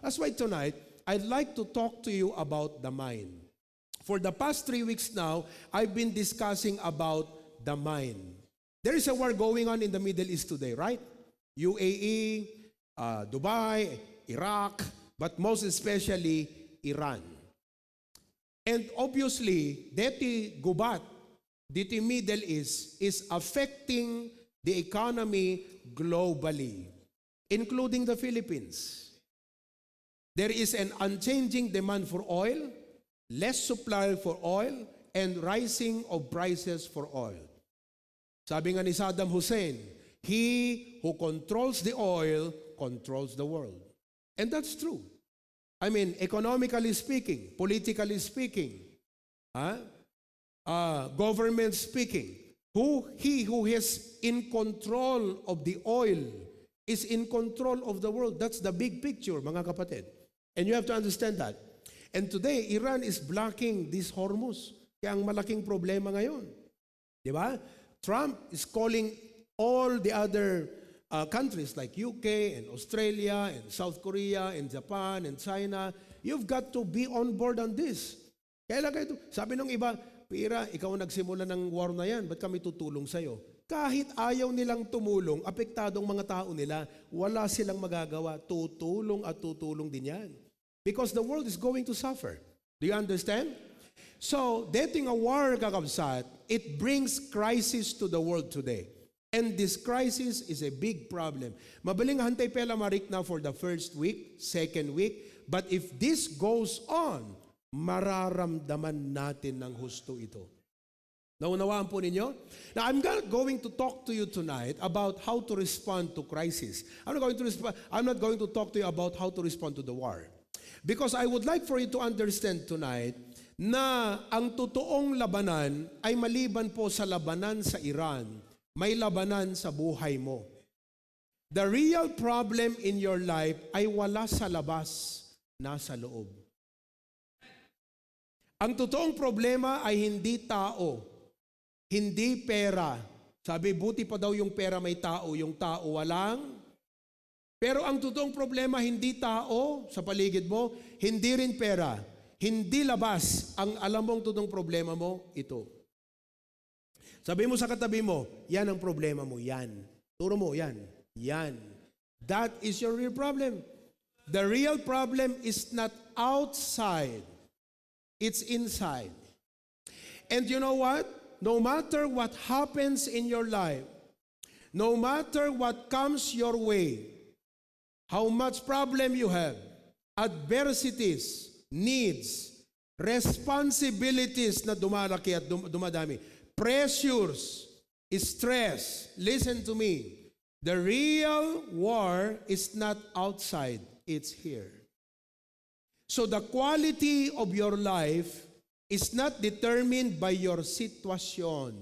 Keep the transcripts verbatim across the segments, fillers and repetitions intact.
That's why tonight, I'd like to talk to you about the mind. For the past three weeks now, I've been discussing about the mind. There is a war going on in the Middle East today, right? U A E, uh, Dubai, Iraq, but most especially Iran. And obviously, deti gubat, deti Middle East is affecting the economy globally, including the Philippines. There is an unchanging demand for oil, less supply for oil, and rising of prices for oil. Sabi nga ni Saddam Hussein, "He who controls the oil controls the world." And that's true. I mean, economically speaking, politically speaking, ha? Uh, government speaking, who he who is in control of the oil is in control of the world. That's the big picture, mga kapatid. And you have to understand that. And today, Iran is blocking this Hormuz. Kaya ang malaking problema ngayon. Di ba? Trump is calling all the other uh, countries like U K and Australia and South Korea and Japan and China, "You've got to be on board on this." Kaya lang kayo, sabi ng iba, "Pira, ikaw ang nagsimula ng war na yan, ba't kami tutulong sa'yo?" Kahit ayaw nilang tumulong, apektado ang mga tao nila, wala silang magagawa, tutulong at tutulong din yan. Because the world is going to suffer. Do you understand? So, dating a war, kakabsat, it brings crisis to the world today. And this crisis is a big problem. Mabaling hantay pela marikna for the first week, second week, but if this goes on, mararamdaman natin ng husto ito. Naunawaan po ninyo? Now, I'm not going to talk to you tonight about how to respond to crisis. I'm not going to resp- I'm not going to talk to you about how to respond to the war. Because I would like for you to understand tonight na ang totoong labanan ay maliban po sa labanan sa Iran, may labanan sa buhay mo. The real problem in your life ay wala sa labas, nasa loob. Ang totoong problema ay hindi tao, hindi pera. Sabi, buti pa daw yung pera may tao, yung tao walang. Pero ang totoong problema, hindi tao sa paligid mo, hindi rin pera, hindi labas. Ang alam mong totoong problema mo, ito. Sabi mo sa katabi mo, "Yan ang problema mo, yan." Turo mo, "Yan, yan." That is your real problem. The real problem is not outside. It's inside. And you know what? No matter what happens in your life, no matter what comes your way, how much problem you have, adversities, needs, responsibilities na dumalaki at dum- dumadami, pressures, stress, listen to me. The real war is not outside, it's here. So the quality of your life is not determined by your sitwasyon.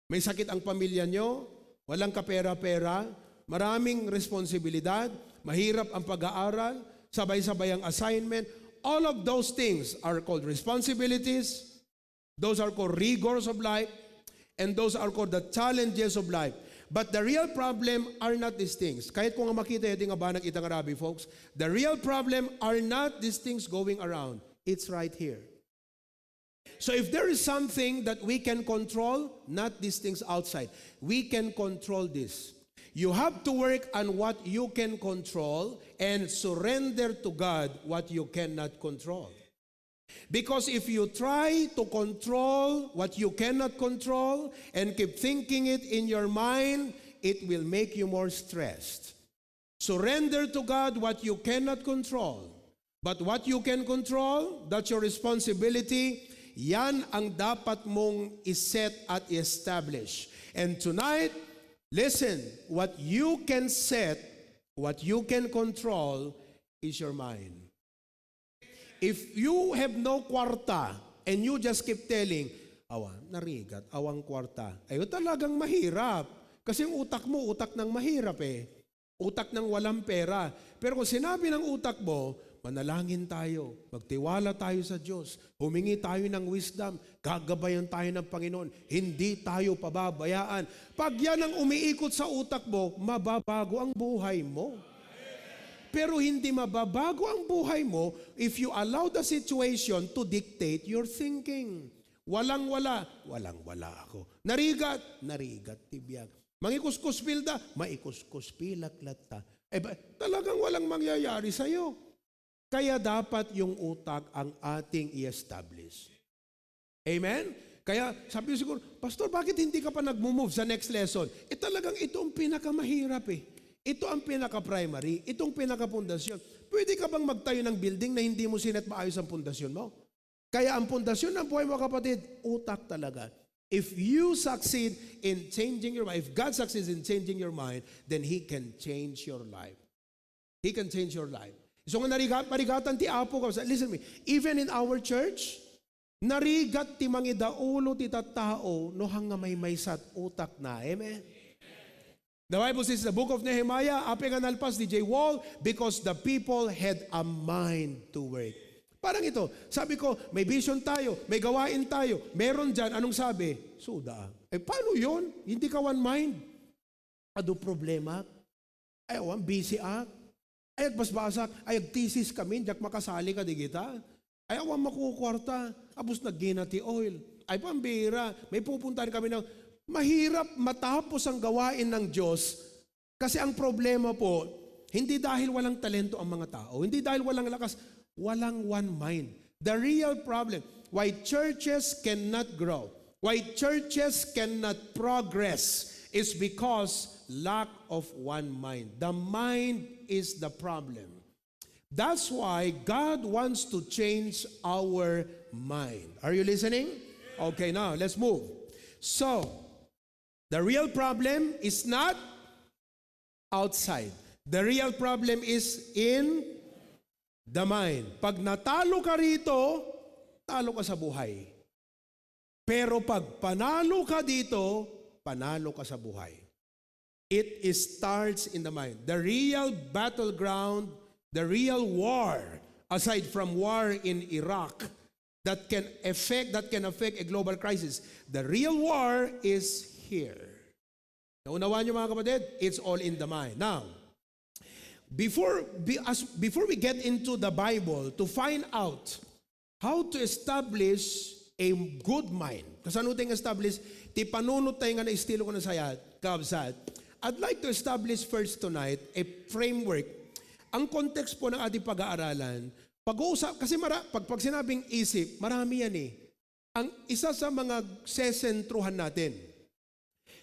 May sakit ang pamilya nyo, walang kapera-pera, maraming responsibilidad, mahirap ang pag-aaral, sabay-sabay ang assignment. All of those things are called responsibilities. Those are called rigors of life. And those are called the challenges of life. But the real problem are not these things. Kahit kung makita yung nga banag itang arabi, folks, the real problem are not these things going around. It's right here. So if there is something that we can control, not these things outside, we can control this. You have to work on what you can control and surrender to God what you cannot control. Because if you try to control what you cannot control and keep thinking it in your mind, it will make you more stressed. Surrender to God what you cannot control. But what you can control, that's your responsibility. Yan ang dapat mong iset at i-establish. And tonight, listen, what you can set, what you can control is your mind. If you have no kwarta and you just keep telling, "Awa, narigat, awang kwarta." Ayo talagang mahirap. Kasi yung utak mo, utak ng mahirap eh. Utak ng walang pera. Pero kung sinabi ng utak mo, "Manalangin tayo, magtiwala tayo sa Diyos, humingi tayo ng wisdom, gagabayan tayo ng Panginoon, hindi tayo pababayaan." Pag yan ang umiikot sa utak mo, mababago ang buhay mo. Pero hindi mababago ang buhay mo if you allow the situation to dictate your thinking. Walang-wala, walang-wala ako. Narigat, narigat ti biag. Mangikuskus pilda, maikuskus pilak latta. Eh, ba, talagang walang mangyayari sa'yo. Kaya dapat yung utak ang ating i-establish. Amen? Kaya sabi ko siguro, "Pastor, bakit hindi ka pa nagmo-move sa next lesson?" Eh, talagang ito ang pinakamahirap eh. Ito ang pinaka-primary, itong pinaka-pundasyon. Pwede ka bang magtayo ng building na hindi mo sinet maayos ang pundasyon mo? Kaya ang pundasyon ng buhay mo, kapatid, utak talaga. If you succeed in changing your mind, if God succeeds in changing your mind, then He can change your life. He can change your life. So nga narigat, marigatan ti Apo, kabsa-, listen me, even in our church, narigat ti mangidaulo ti tattao no hanga maymaysa ti utakna. Amen? The Bible says, the book of Nehemiah, apay nga nalpas D J Wall, because the people had a mind to work. Parang ito, sabi ko, may vision tayo, may gawain tayo, meron dyan, anong sabi? Suda. Eh, paano yun? Hindi ka one mind. Adu problema. Ay, awan, busy ak. Ay, agbasbasak. Ay, agthesis kami, diak makasali kadigita. Ay, awan makukwarta. Abus naggina ti oil. Ay, pambira. May pupuntahan kami ng, mahirap matapos ang gawain ng Diyos. Kasi ang problema po, hindi dahil walang talento ang mga tao, hindi dahil walang lakas, walang one mind. The real problem, why churches cannot grow, why churches cannot progress, is because lack of one mind. The mind is the problem. That's why God wants to change our mind. Are you listening? Okay, now let's move. So, the real problem is not outside. The real problem is in the mind. Pag natalo ka rito, talo ka sa buhay. Pero pag panalo ka dito, panalo ka sa buhay. It starts in the mind. The real battleground, the real war, aside from war in Iraq, that can affect, that can affect a global crisis, the real war is here. Naunawaan niyo, mga kapatid? It's all in the mind. Now, before, be-, as, before we get into the Bible to find out how to establish a good mind, kasano tayo establish ti panunot tayo nga na estilo ko na sayat, kabsat, I'd like to establish first tonight a framework. Ang context po ng ating pag-aaralan, pag-uusap, kasi mara-, pag, pag sinabing isip, marami yan eh. Ang isa sa mga sesentruhan natin,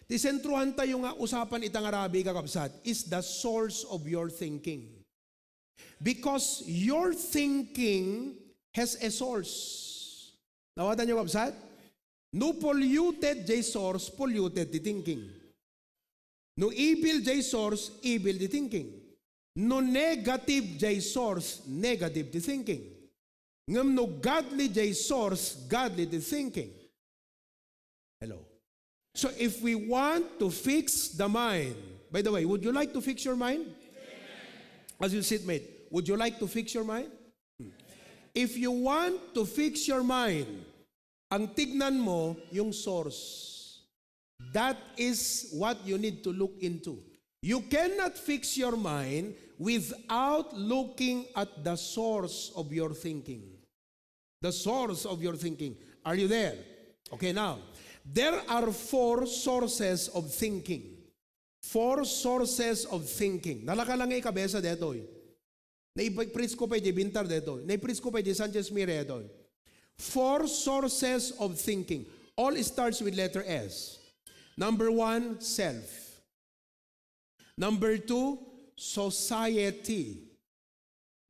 ti sentruhan tayo nga usapan ita nga rabii, kakabsat, is the source of your thinking. Because your thinking has a source. Nawatan niyo, kabsat? No polluted jay source, polluted ti thinking. No evil jay source, evil ti thinking. No negative jay source, negative ti thinking. Ngem no godly jay source, godly ti thinking. Hello. So if we want to fix the mind, by the way, would you like to fix your mind? As your seatmate, would you like to fix your mind? Hmm. If you want to fix your mind, ang tignan mo yung source. That is what you need to look into. You cannot fix your mind without looking at the source of your thinking. The source of your thinking. Are you there? Okay, now, there are four sources of thinking. Four sources of thinking. Nalaka lang nga ikabesa detoy. Naipreach ko pa di Bintar detoy. Naipreach ko pa di Sanchez Mira detoy. Four sources of thinking. All starts with letter S. Number one, self. Number two, society.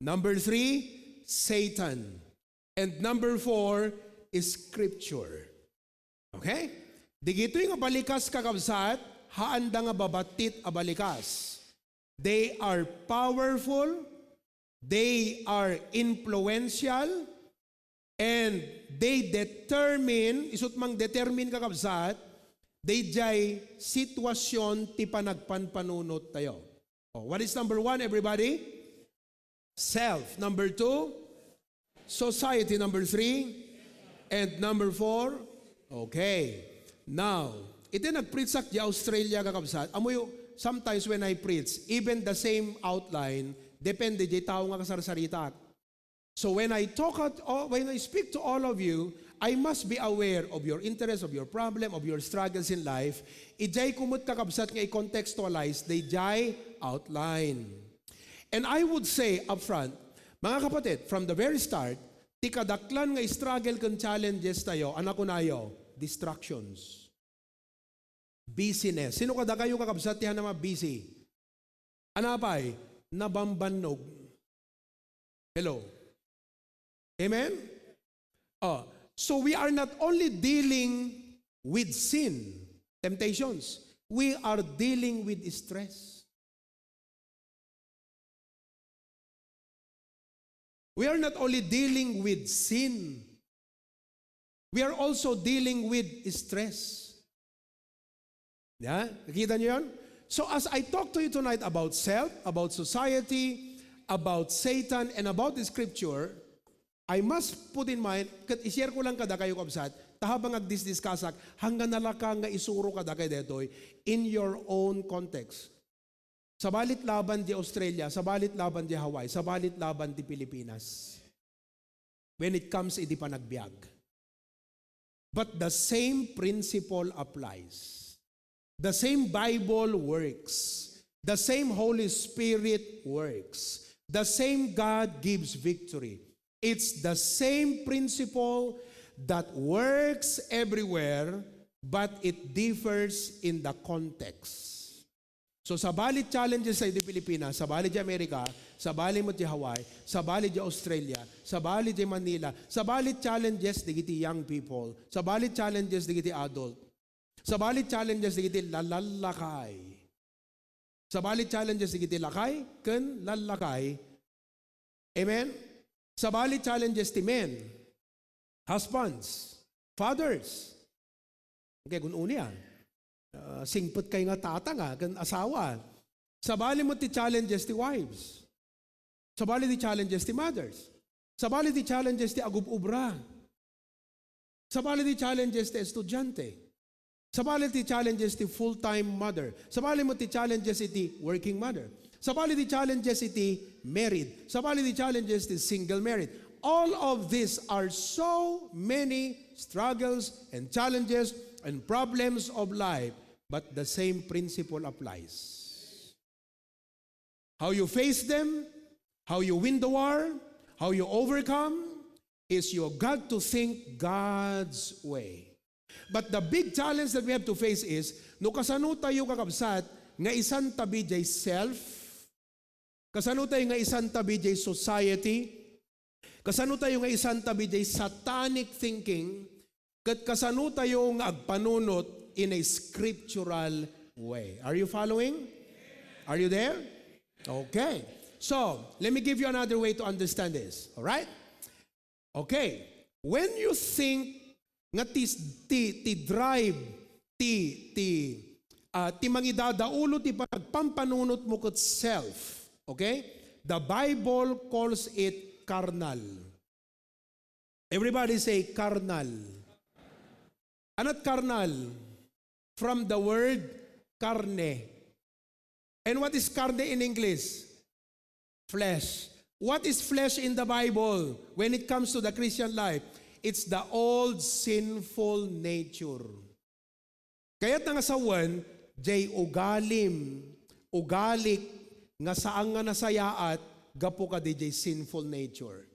Number three, Satan. And number four is scripture. Okay? Digitoy nga balikas, kakabsat, haanda nga babattit a balikas. They are powerful, they are influential, and they determine, isut mang determine, kakabsat, daydiay sitwasyon ti panagpanpanunot tayo. Oh, what is number one, everybody? Self. Number two, society. Number three, and number four, okay. Now, iti nagpreachak di Australia, kakabsat, amoy, sometimes when I preach, even the same outline, Depende jay tao nga kasarsaritak. So when I talk at, oh, when I speak to all of you, I must be aware of your interest, of your problem, of your struggles in life. Ijay ko met, kakabsat, nga i-contextualize dayjay outline. And I would say upfront, mga kapatid, from the very start, ti kadaklan nga struggle ken challenges tayo, ania kunayo? Distractions. Busyness. Sino kadakayo, kakabsat, ti hanama busy? Ania pay? Nabambannog. Hello? Amen? Oh, so we are not only dealing with sin, temptations, we are dealing with stress. We are not only dealing with sin, we are also dealing with stress. Yeah? Nakita niyo yun? So as I talk to you tonight about self, about society, about Satan, and about the scripture, I must put in mind, ket i-share ko lang kadakayo, kabsat, ta habang agdisdiskasak, hanggang nalaka nga isuro kadakayo daytoy in your own context. Sabalit laban di Australia, sabalit laban di Hawaii, sabalit laban di Pilipinas. When it comes iti panagbiag. But the same principle applies. The same Bible works. The same Holy Spirit works. The same God gives victory. It's the same principle that works everywhere, but it differs in the context. So, sabali challenges daydi Pilipinas, sabali di Amerika, sabali met di Hawaii, sabali di Australia, sabali di Manila, sabali challenges dagiti young people, sabali challenges dagiti adult, sabali challenges dagiti lalallakay, sabali challenges dagiti lakay ken lallakay. Amen? Sabali challenges ti men, husbands, fathers. Okay, gun-uni, ah. Ah, singpet kay nga tatang, ah, ken asawa. Sabali met ti challenges ti wives. Sabali ti challenges ti mothers. Sabali ti challenges ti agub-ubra. Sabali ti challenges ti estudiante. Sabali ti challenges ti full-time mother. Sabali met ti challenges iti working mother. Sabali ti challenges iti married. Sabali ti challenges ti single married. All of these are so many struggles and challenges and problems of life, but the same principle applies. How you face them, how you win the war, how you overcome, is you got to think God's way. But the big challenge that we have to face is, no kasano tayo, kakabsat, nga isantabi jay self, kasano tayo nga isantabi jay society, kasano tayo nga isantabi jay satanic thinking, ket kasano tayo nga agpanunot in a scriptural way. Are you following? Are you there? Okay. So, let me give you another way to understand this. All right? Okay. When you think nga ti, ti, ti drive, ti, ti, ah, ti mangidadaulo ti pagpampanunotmo ket self, okay? The Bible calls it carnal. Everybody say carnal. Ania ti carnal? From the word carne. And what is carne in English? Flesh. What is flesh in the Bible when it comes to the Christian life? It's the old sinful nature. Kayatna nga sawen, jay ugalim, ugalik, nga saan nga nasayaat gapu kadi jay sinful nature.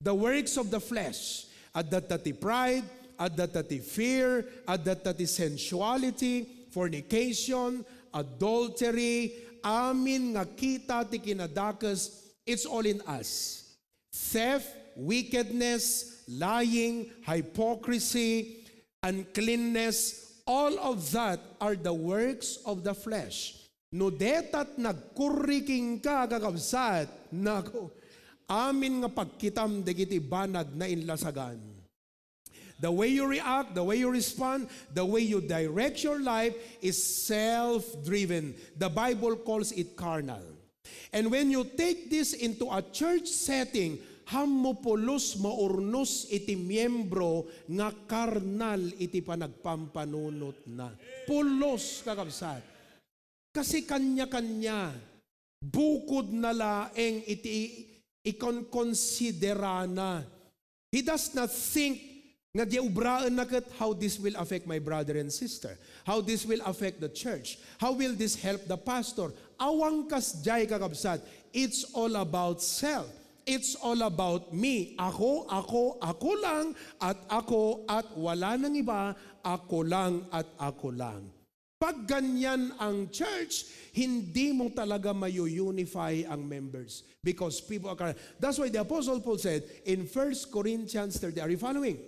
The works of the flesh, adda ti pride, adda ti fear, adda ti sensuality, fornication, adultery, amin nga kita ti kinadakes, it's all in us. Theft, wickedness, lying, hypocrisy, uncleanness, all of that are the works of the flesh. No deta ti nagkurri kenka, kakabsat, nako, amin nga pagkitam dagiti banag nainlasagan. The way you react, the way you respond, the way you direct your life is self-driven. The Bible calls it carnal. And when you take this into a church setting, hammo pulos maurnos iti miyembro nga karnal iti panagpampanunotna. Pulos, kakabsat. Kasi kanya-kanya. Bukod na laeng iti ikonkonsiderana. He does not think nga di ubraenna ket how this will affect my brother and sister, how this will affect the church, how will this help the pastor. Awan kasdiay, kakabsat. It's all about self. It's all about me. Ako, ako, ako lang, at ako, at wala nang iba, ako lang, at ako lang. Pag ganyan ang church, hindi mo talaga mayu-unify ang members because people are, that's why the Apostle Paul said in First Corinthians thirteen, are you following?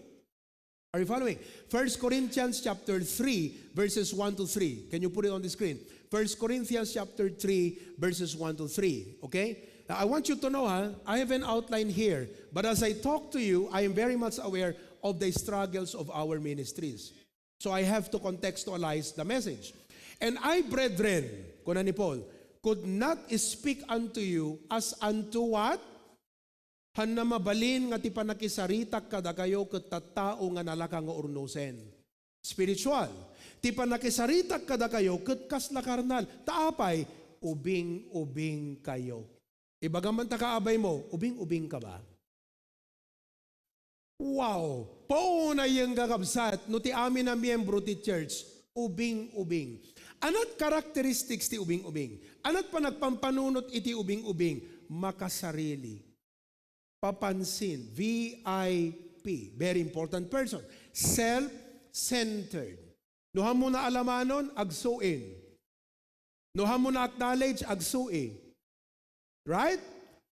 Are you following? First Corinthians chapter three, verses one to three. Can you put it on the screen? First Corinthians chapter three, verses one to three. Okay? Now, I want you to know, ha, I have an outline here. But as I talk to you, I am very much aware of the struggles of our ministries. So I have to contextualize the message. And I, brethren, kuna ni Paul, could not speak unto you as unto what? Hanna mabalin nga ti pannakisaritak kadakayo ket tattao nga nalaka nga urnosen. Spiritual. Ti pannakisaritak kadakayo ket kasla karnal. Ta apay, ubing-ubing kayo. Ibagam man ta kaabay mo, ubing-ubing ka ba? Wow! Paunayeng kakabsat, no ti amin a miyembro ti church, ubing-ubing. Anat characteristics ti ubing-ubing? Anat panagpampanunot iti ubing-ubing? Makasarili. Papansin, V I P, very important person. Self-centered. No, hammo na alamanon, agsuin. No, hammo na acknowledge, agsui. Right?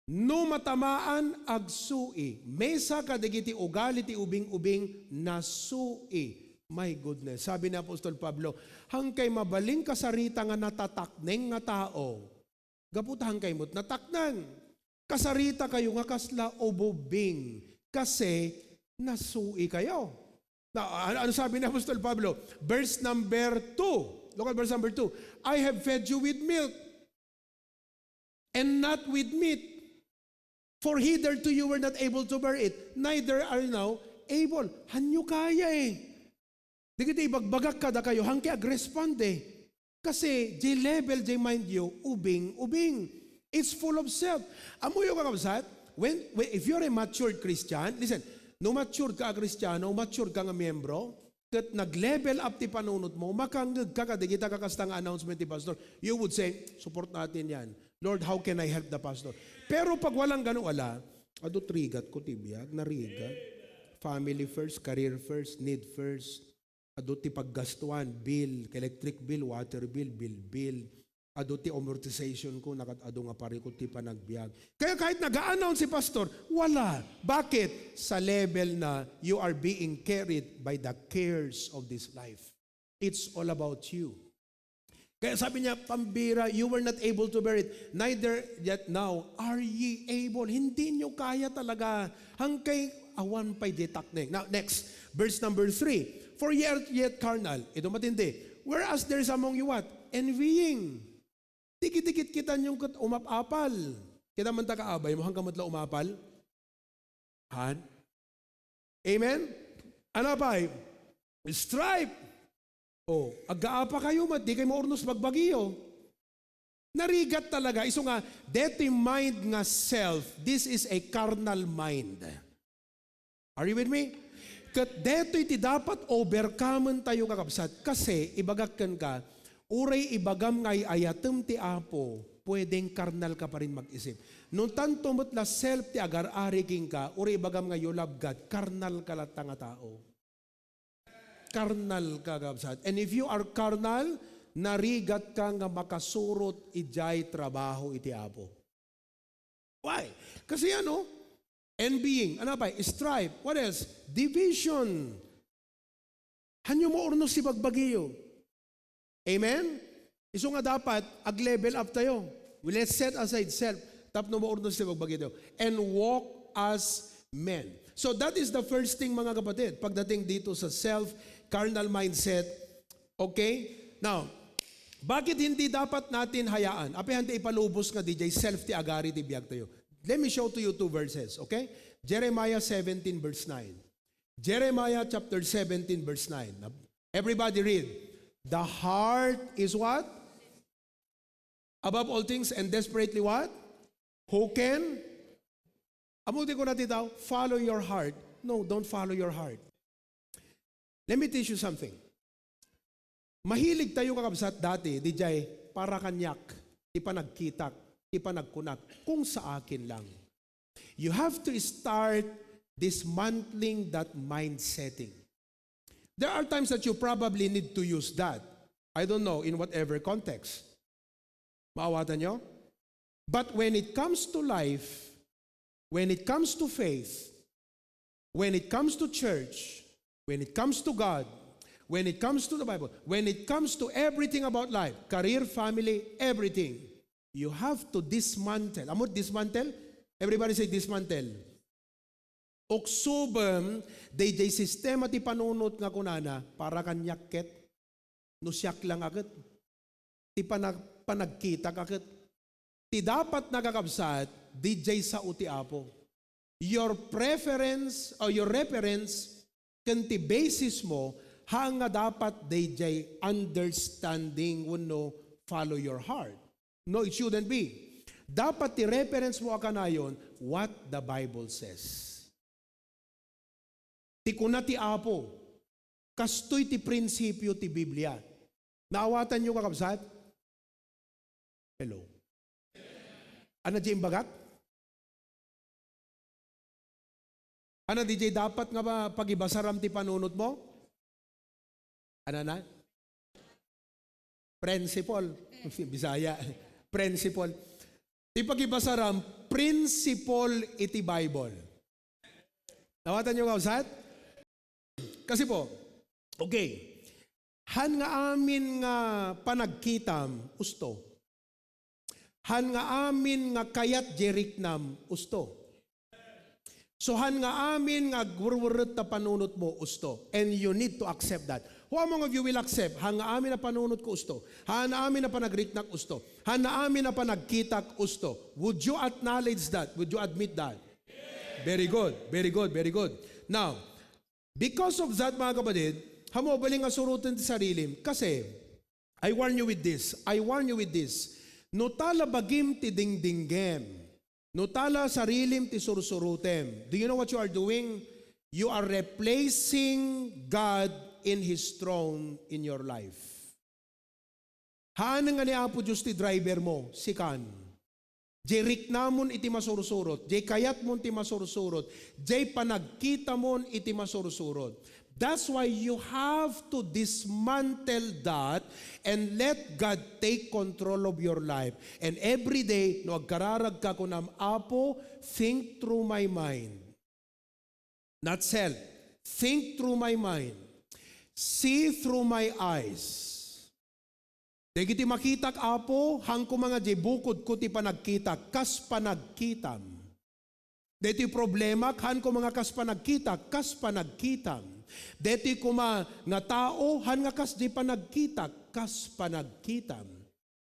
No, matamaan, agsui. Mesa kadagiti ugali ti ubing-ubing, nasui. My goodness. Sabi ni Apostol Pablo, "Hankay mabalin kasarita nga natatakneng nga tao." Gapu ta hankay met natakneng. Kasarita kayo nga kasla ubing, kasi nasui kayo. Na, ano, ano sabi ni Apostol Pablo? Verse number two. Look at verse number two. "I have fed you with milk and not with meat. For hitherto you were not able to bear it, neither are you now able." Hanyo kaya eh. Dagiti ibagbagak kadakayo, hankay agrespond eh. Kasi, jay level, jay mind yo, ubing-ubing. It's full of self. Ammoyo, kakabsat, when, when, if you're a matured Christian, listen, no matured ka a Kristiano, matured ka nga miyembro, ket nag-level up ti panunot mo, makangngeg ka kadagita kakasta nga announcement ti pastor, you would say, "Support natin yan. Lord, how can I help the pastor?" Pero pag walang gano, wala, "Adu, rigat ko ti biag, narigat. Family first, career first, need first." Adu ti paggastuan, bill, electric bill, water bill, bill, bill. Adu ti amortization ko, nakat-adu nga parikut ti panagbiag. Kaya kahit nag-a-announce si pastor, wala. Bakit? Sa level na you are being carried by the cares of this life. It's all about you. Kaya sabi niya, "Pambira, you were not able to bear it, neither yet now are ye able." Hindi nyo kaya talaga. Hankay awan pay ditak ne. Now, next, verse number three. "For ye are yet carnal." Ito matindi. "Whereas there is among you what? Envying." Dikit-dikit kita yung kat-, umap-apal. Kita man ta kaabay mo, hanggang matla umapal. Han? Amen? Ano pay? Strife. Oh, agaapa kayo, mat, di kayo maurnos bagbagiyo. Narigat talaga. Isu nga, deti mind nga self, this is a carnal mind. Are you with me? Ket detoy ti dapat overcome tayo, kakabsat. Kasi, ibagak kenka, uray ibagam nga ay-ayatem ti Apo, pwedeng karnal ka pa rin mag-isip. No tanto met la self ti agar-ari kenka, uray ibagam nga you love God, karnal ka latta nga tao. Karnal ka, kabsat. And if you are carnal, narigat ka nga makasurot idiay trabaho iti Apo. Why? Kasi ano? Envying. Ano pa? Strife. What else? Division. Hanyo mo urnos ti bagbagiyo. Amen? Isu nga dapat, ag-level up tayo. Let's set aside self. Tapno maurnos ti bagbagiyo. And walk as men. So that is the first thing, mga kapatid, pagdating dito sa self, carnal mindset. Okay? Now, bakit hindi dapat natin hayaan? Apay, hindi ipalubos nga di jay self ti agari ti biag tayo. Let me show to you two verses, okay? Jeremiah seventeen verse nine. Jeremiah chapter seventeen verse nine. Everybody read. The heart is what? Above all things and desperately what? Who can? Amo ti kuna ti tao, "Follow your heart." No, don't follow your heart. Let me teach you something. Mahilig tayo, kakabsat, dati, di jay, "Para kaniak, ti panagkitak, ti panagkunak, kung sa akin lang." You have to start dismantling that mind setting. There are times that you probably need to use that. I don't know, in whatever context. Maawatan nyo? But when it comes to life, when it comes to faith, when it comes to church, when it comes to God, when it comes to the Bible, when it comes to everything about life, career, family, everything, you have to dismantle. Amo dismantle? Everybody say dismantle. Uksobem dayjay sistema ti panunot nga kunana, "Para kaniak ket, no siak lang a ket, ti pana-, panagkitak a ket." Ti dapat, kakabsat, di jay sao ti Apo. Your preference or your reference ken ti basis mo, haan nga dapat dayjay understanding wenno follow your heart. No, it shouldn't be. Dapat ti reference mo a kanayon, what the Bible says. Ti kuna ti Apo, kastoy ti prinsipio ti Biblia. Naawatan nyo, kakabsat? Hello? Ano di imbagak? Ano di jay dapat nga ba pagibasaram ti panunot mo? Ano na? Principle. Bisaya. Principle. Ti pagibasaram, principle iti Bible. Nawatan nyo, kausat? Kasi po, okay, han nga amin nga panagkitam, usto. Han nga amin nga kayat jay riknam, usto. So, han nga amin nga agwerwerret ta panunot mo, usto. And you need to accept that. Who among of you will accept? Han nga amin a panunot ko, usto. Han nga amin a panagriknak, usto. Han nga amin a panagkitak, usto. Would you acknowledge that? Would you admit that? Very good, very good, very good. Now, because of that, mga kapatid, haan mo bali nga suroten ti sarilim. Kasi, I warn you with this. I warn you with this. No ta la bagim ti dingdinggem, no ta la sarilim ti sursurotem, do you know what you are doing? You are replacing God in His throne in your life. Haan nga ni Apo Dios ti driver mo, sikan. Jay riknamon iti masursurot, jay kayatmon ti masursurot, jay panagkitamon iti masursurot. That's why you have to dismantle that and let God take control of your life. And every day, no agkararag ka, kunam, "Apo, think through my mind." Not self. Think through my mind. See through my eyes. Dagiti makitak, Apo, haan koma nga jay bukodko ti panagkitak, kas panagkitam. Dagiti problemak, haan koma nga kas panagkitak, kas panagkitam. Dagiti koma nga tao, haan nga kas jay panagkitak, kas panagkitam.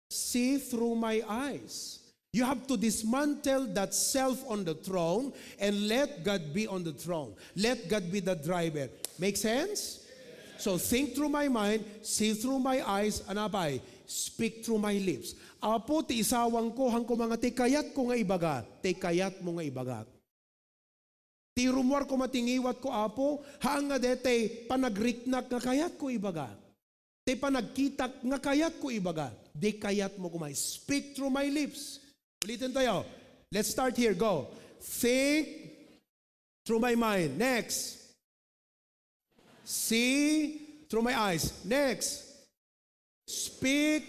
See through my eyes. You have to dismantle that self on the throne and let God be on the throne. Let God be the driver. Make sense? So think through my mind, see through my eyes, ano pay? Speak through my lips. Apo, ti isawangko, haan koma nga ti kayatko nga ibaga, ti kayatmo nga ibagak. Ti rummuar koma ti ngiwatko, Apo, haan nga daytay panagriknak nga kayatko ibaga. Ti panagkitak nga kayatko ibaga. Di kayatmo koma. Speak through my lips. Ulitin tayo. Let's start here. Go. Think through my mind. Next. See through my eyes. Next. Speak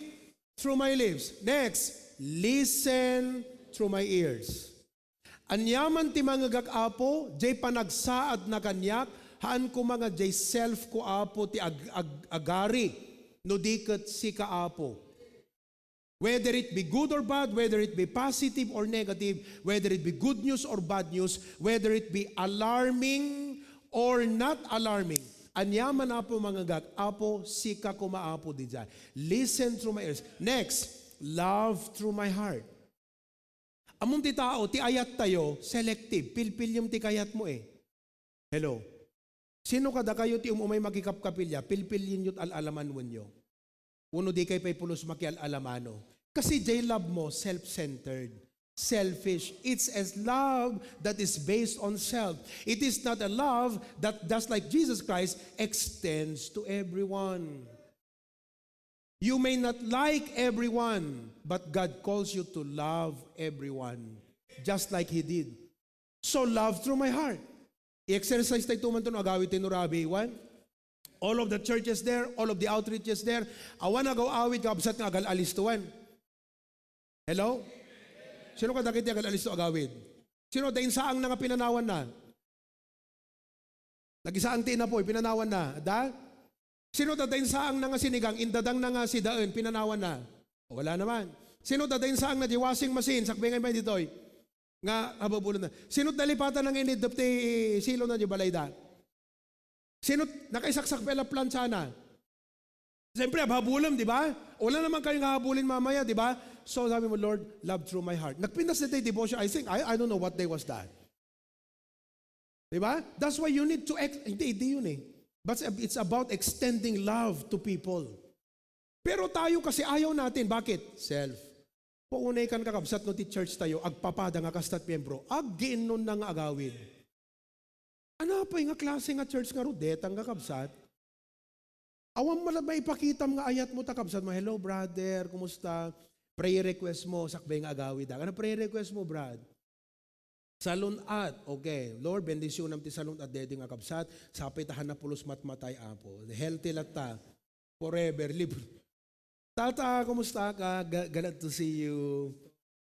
through my lips. Next, listen through my ears. Aniaman ti mangngegak, Apo, jay panagsaadna kaniak, haan koma nga jay self ko, Apo, ti ag-, ag-, agari, no di ket sika, Apo. Whether it be good or bad, whether it be positive or negative, whether it be good news or bad news, whether it be alarming or not alarming, aniaman, Apo, mangngegak, Apo, sika koma, Apo, daydiay. Listen through my ears. Next, love through my heart. Ammom ti tao, ti ayat tayo, selective. Pilpiliam ti kayatmo eh. Hello? Sino kadakayo ti um-umay makikapkapilya? Pilpilienyo 't al-alamanenyo. Wenno dikay pay pulos makial-alamano. Kasi jay love mo, self-centered, selfish. It's a love that is based on self. It is not a love that, just like Jesus Christ, extends to everyone. You may not like everyone, but God calls you to love everyone, just like He did. So love through my heart. I-exercise tayo tuman to no agawid tayo no rabi, iwan. All of the churches there, all of the outreaches there, awan agaw-awid, kabsat, nga agal-alis tuwan. Hello? Sino kadagiti agal-alis to agawid? Sino da insaang na nga pinanawan na? Nagisaang ti inapoy, pinanawan na. Da? Sino da insaang na nga sinigang, indadang na nga sidaen, pinanawan na? Wala naman. Sino da insaang na di washing machine, sakbay nga ditoy? Nga ababulan na. Sino dalipatan nga inidop ti silo na di balay da? Sino nakaisaksak pela plancha na? Siyempre, abhabulem, di ba? Wala naman kayo nga habulin mamaya, di ba? So, sabi mo, "Lord, love through my heart." Nagpintas na tayo devotion. I think, I, I don't know what day was that. Di ba? That's why you need to, ex- hindi, hindi yun eh. But it's about extending love to people. Pero tayo kasi ayaw natin. Bakit? Self. Paunay kan kakabsat no ti church tayo, agpapada nga kastat miyembro, aggiinnon na nga agawid. Ano pay nga klase nga church nga rudetang kakabsat? Awan man maipakitam nga ayat mo ta kabsat mo, "Hello, brother, kumusta?" Prayer request mo, sakbay nga agawid. Ano prayer request mo, Brad? Salun-at. Okay. Lord, bendisyonam ti salun-at daytoy nga kabsat. Sapay ta hanna pulos matmatay, Apo. Healthy latta. Forever. Libre. Tata, kumusta ka? Ga- glad to see you.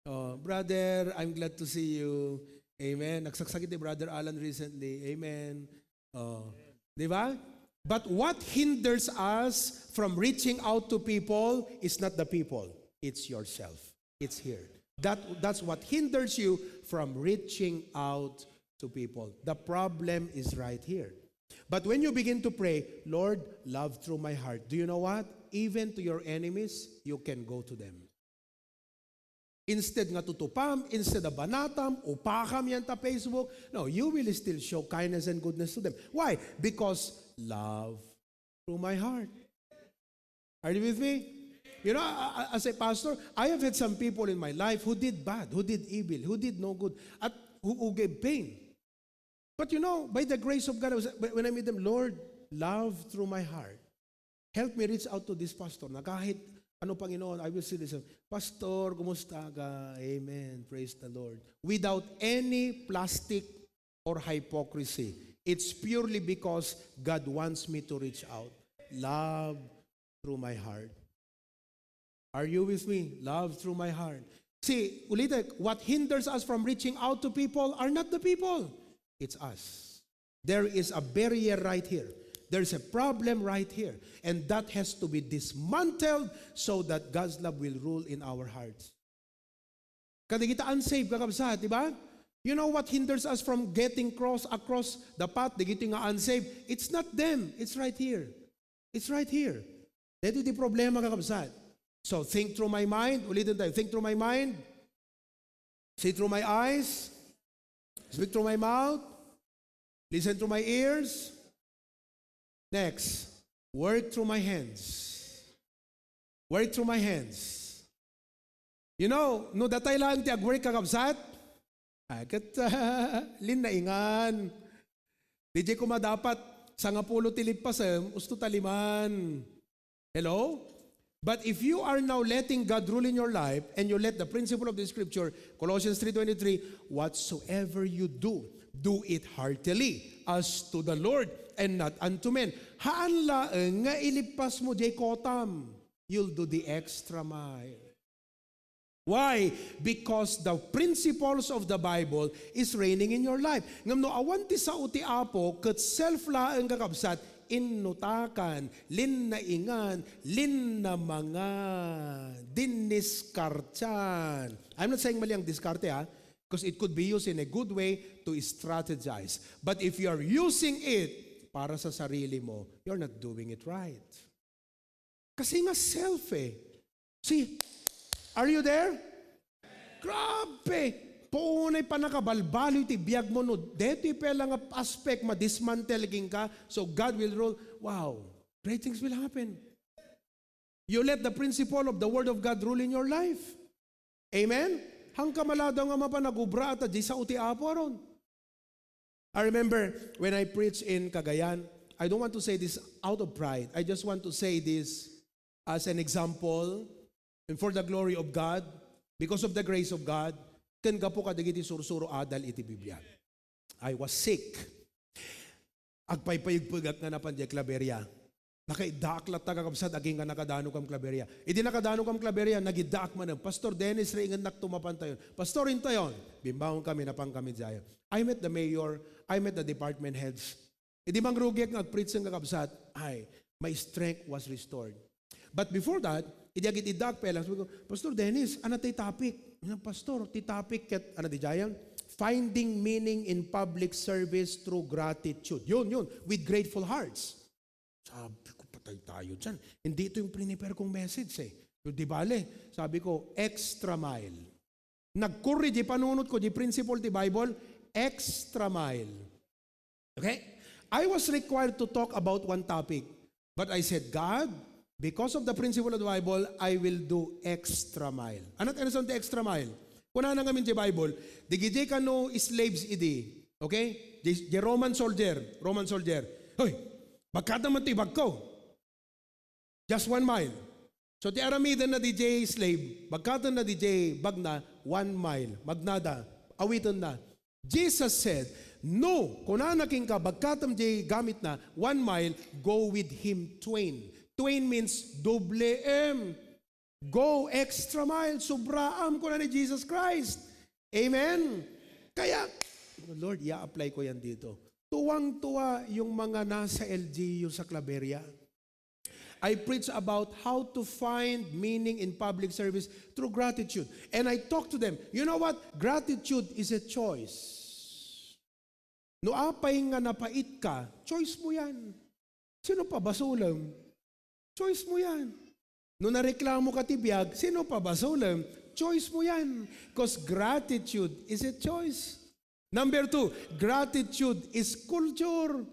Oh, brother, I'm glad to see you. Amen. Nagsaksakit ni Brother Alan recently. Amen. Oh. Di ba? But what hinders us from reaching out to people is not the people. It's yourself. It's here. That, that's what hinders you from reaching out to people. The problem is right here. But when you begin to pray, "Lord, love through my heart." Do you know what? Even to your enemies, you can go to them. Instead nga tutupam, instead nga banatam, upakam yan ta Facebook, no, you will still show kindness and goodness to them. Why? Because love through my heart. Are you with me? You know, a- a- as a pastor, I have had some people in my life who did bad, who did evil, who did no good, at who, who gave pain. But you know, by the grace of God, I was, when I meet them, "Lord, love through my heart. Help me reach out to this pastor na kahit ano, Panginoon, I will see this. Pastor, kumusta ka?" Amen. Praise the Lord. Without any plastic or hypocrisy. It's purely because God wants me to reach out. Love through my heart. Are you with me? Love through my heart. See, ulitin, what hinders us from reaching out to people are not the people. It's us. There is a barrier right here. There's a problem right here. And that has to be dismantled so that God's love will rule in our hearts. Kadagita unsaved, kakabsat, di ba? You know what hinders us from getting cross across the path? Dagiti nga unsaved, it's not them. It's right here. It's right here. Daytoy ti problema, kakabsat. So, think through my mind. Ulitin tayo. Think through my mind. See through my eyes. Speak through my mouth. Listen through my ears. Next, work through my hands. Work through my hands. You know, no datay laeng ti agwork, kakabsat, ay, ket, linnaingan. Di jay koma dapat sangapulo ti lippasem, usto ta liman. Hello? But if you are now letting God rule in your life and you let the principle of the scripture, Colossians three twenty-three, "Whatsoever you do, do it heartily as to the Lord and not unto men." Haan laeng nga ilippas mo jay kotam. You'll do the extra mile. Why? Because the principles of the Bible is reigning in your life. Ngem no awan ti sao ti Apo, ket self laeng, kakabsat, innutakan, linnaingan, linnamangan, dinniskartian. I'm not saying mali ang diskarte, ha? Because it could be used in a good way to strategize. But if you are using it para sa sarili mo, you're not doing it right. Kasi nga self eh. See, are you there? Grabe! Paunay pa nakabalbaliw ti biag mo no detoy pay la nga aspect, madismantle kenka, so God will rule. Wow! Great things will happen. You let the principle of the Word of God rule in your life. Amen? Hangka maladaw nga mapan nagubra ta di sao ti Apo aron. I remember when I preach in Cagayan, I don't want to say this out of pride. I just want to say this as an example and for the glory of God, because of the grace of God, ken gapu kadagiti sursuro adal iti Biblia. I was sick. Agpaypayegpegak nga napan diay Claveria. Nakaiddaak latta, kakabsat, agingga nakadano kam Claveria. Idi nakadano kam Claveria, nagiddaak manen, "Pastor Dennis, riingennakto, mapantayon." "Pastor, intayon." Bimbangon kami, napan kami diay. I met the mayor, I met the department heads. Idi mangrugiak nga agpreaching, kakabsat, ay, my strength was restored. But before that, idi agid-iddaak pa lang, sabi ko, "Pastor Dennis, ano ti topic?" "Pastor, ti topic ket, ano diay, finding meaning in public service through gratitude." Yun, yun, with grateful hearts. Sabi ko, "Patay tayo dyan. Hindi ito yung prepare kong message eh." Pero di bale, sabi ko, "Extra mile." Nagkurri di panunot ko, di principle ti Bible, extra mile. Okay? I was required to talk about one topic. But I said, "God, because of the principle of the Bible, I will do extra mile." Ano ti extra mile? Kunana ngamin ti Bible, digiti kano slaves idi. Okay? Di, di Roman soldier, Roman soldier. "Hoy, bagkatam ti bagko." Just one mile. So, ti aramiden na diay slave, bagkaten na diay bagna, one mile. Magnada, awiten na. Jesus said, "No, kunana kenka, bagkatem diay gamitna, one mile, go with him twain." Twain means doble M. Go extra mile, sobraam, kuna ni Jesus Christ. Amen? Kaya, "Lord, i-apply ko yan dito." Tuwang-tuwa yung mga nasa L G U sa Claveria. I preach about how to find meaning in public service through gratitude. And I talk to them, "You know what? Gratitude is a choice. No apay nga napait ka, choice mo yan. Sino pabasolem? Choice mo yan. No nareklamo ka ti biag, sino pabasolem? Choice mo yan. 'Cause gratitude is a choice." Number two, gratitude is culture.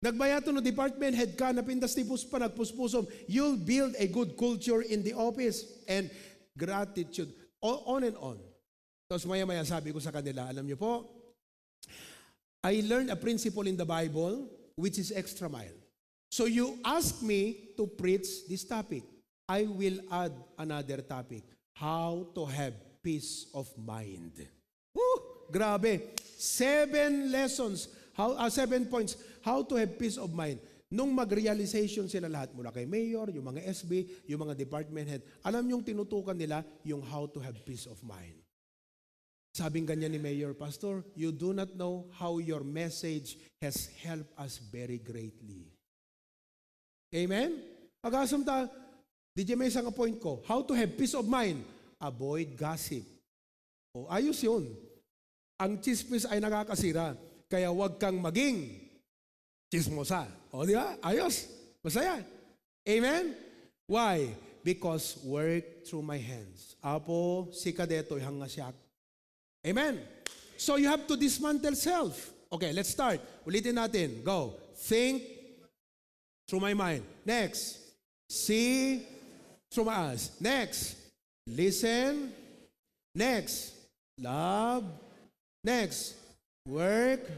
Nagbayato no department head ka, napintas ti pus-, panagpuspusom, you'll build a good culture in the office. And gratitude, o-, on and on. Tapos maya-maya sabi ko sa kanila, "Alam niyo po, I learned a principle in the Bible which is extra mile. So you ask me to preach this topic. I will add another topic, how to have peace of mind." Woo! Grabe. Seven lessons, how, ah, seven points, how to have peace of mind. Nung mag-realization sila lahat, mula kay mayor, yung mga S B, yung mga department head, alam yung tinutukan nila yung how to have peace of mind. Sabing ganyan ni Mayor, "Pastor, you do not know how your message has helped us very greatly." Amen? Agasem ta, di jay maysa nga point ko, how to have peace of mind. Avoid gossip. O, ayos yun. Ang chismis ay nakakasira, kaya huwag kang maging chismosa. O, di ba? Ayos. Masaya. Amen? Why? Because work through my hands. Apo, sika detoy, hanga siak. Amen? So you have to dismantle self. Okay, let's start. Ulitin natin. Go. Think through my mind. Next. See through my eyes. Next. Listen. Next. Love. Next. Work.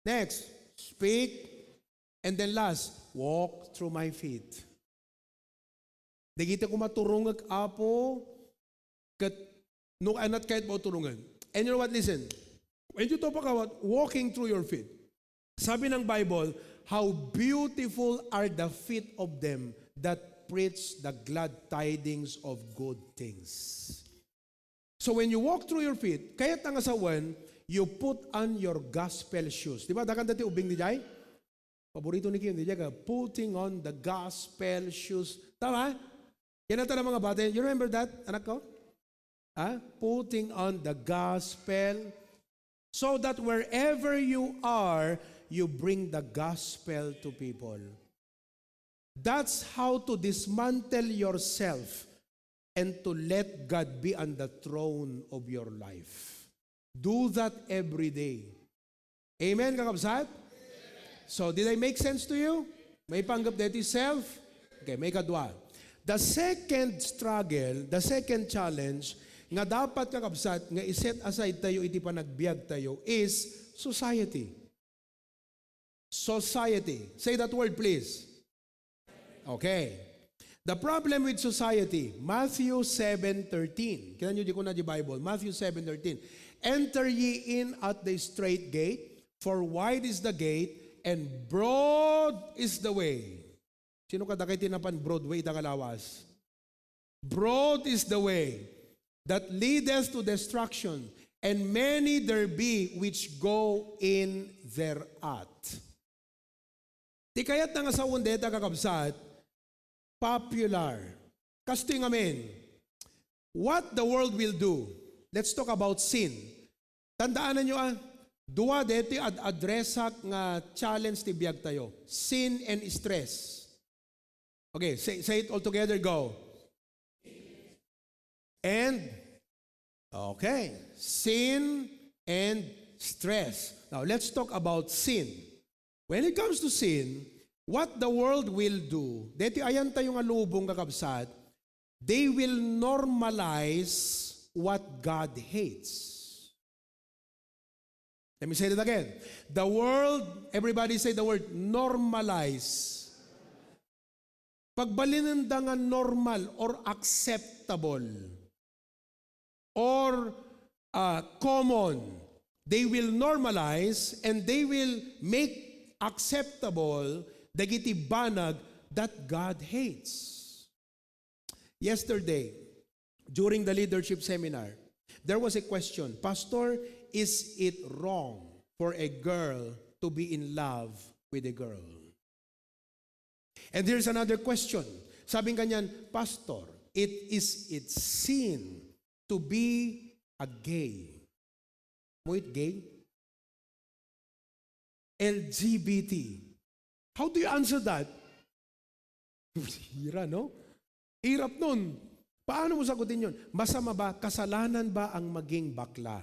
Next. Speak. And then last, walk through my feet. Dagiti koma turongek, Apo, ket no, I'm not kayat mo turongem. And you know what? Listen. When you talk about walking through your feet, sabi ng Bible, "How beautiful are the feet of them that preach the glad tidings of good things." So when you walk through your feet, kayat nga sawen, you put on your gospel shoes. Di ba, dakan dati ubing di jay? Paborito ni Kim, di jay ka, "Putting on the gospel shoes." Tama? Yan ang tanang mga bata. You remember that, anak ko? Ha? "Putting on the gospel." So that wherever you are, you bring the gospel to people. That's how to dismantle yourself and to let God be on the throne of your life. Do that every day. Amen, kakabsat? So, did I make sense to you? Maipanggep daytoy self? Okay, maikadua. The second struggle, the second challenge nga dapat, kakabsat, nga i-set aside tayo iti panagbiag tayo is society. Society. Say that word, please. Okay. The problem with society, Matthew seven thirteen. Kita niyo di ko na di Bible. Matthew seven thirteen. "Enter ye in at the straight gate, for wide is the gate, and broad is the way." Sino kadagiti napan Broadway ita nga lawas? "Broad is the way that leadeth to destruction, and many there be which go in thereat." Ti kayatna nga sawen dayta, kakabsat, popular. Kastoy ngamin, what the world will do. Let's talk about sin. Tandaan niyo, ah, dua deti ad-, addressak nga challenge ti biag tayo. Sin and stress. Okay, say, say it all together, go. And, okay, sin and stress. Now, let's talk about sin. When it comes to sin, what the world will do, deti ayan tayo nga lubong, kakabsat, they will normalize what God hates. Let me say that again. The world, everybody say the word, normalize. Pagbalinenda nga normal or acceptable or, ah, common, they will normalize and they will make acceptable dagiti banag that God hates. Yesterday, during the leadership seminar, there was a question, "Pastor, is it wrong for a girl to be in love with a girl?" And there's another question. Sabi kanian, "Pastor, it, is it sin to be a gay?" Mo it gay? L G B T. How do you answer that? Hira, no? Hirap nun. Paano mo sagutin yun? Masama ba? Kasalanan ba ang maging bakla?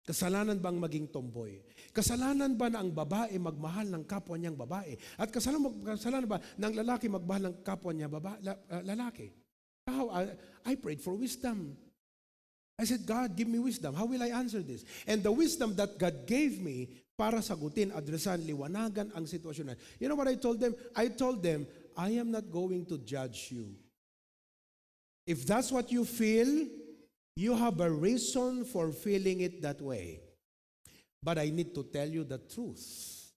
Kasalanan ba ang maging tomboy? Kasalanan ba na ang babae magmahal ng kapwa niyang babae? At kasalanan, kasalanan ba na ang lalaki magmahal ng kapwa niya baba-, la-, ah, lalaki? How? I, I prayed for wisdom. I said, "God, give me wisdom. How will I answer this?" And the wisdom that God gave me para sagutin, adresan, liwanagan ang sitwasyon na, you know what I told them? I told them, "I am not going to judge you. If that's what you feel, you have a reason for feeling it that way. But I need to tell you the truth."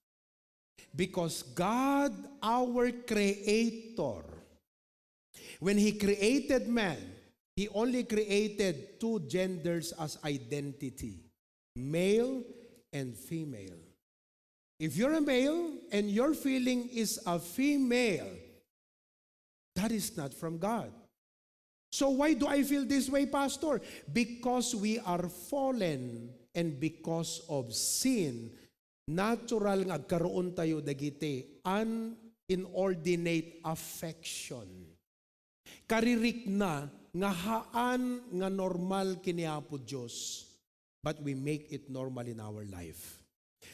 Because God, our Creator, when He created man, He only created two genders as identity, male and female. If you're a male and your feeling is a female, that is not from God. So why do I feel this way, Pastor? Because we are fallen, and because of sin, natural nga agkaroon tayo dagiti an inordinate affection. Karirikna nga haan nga normal ken ni Apo Dios, but we make it normal in our life.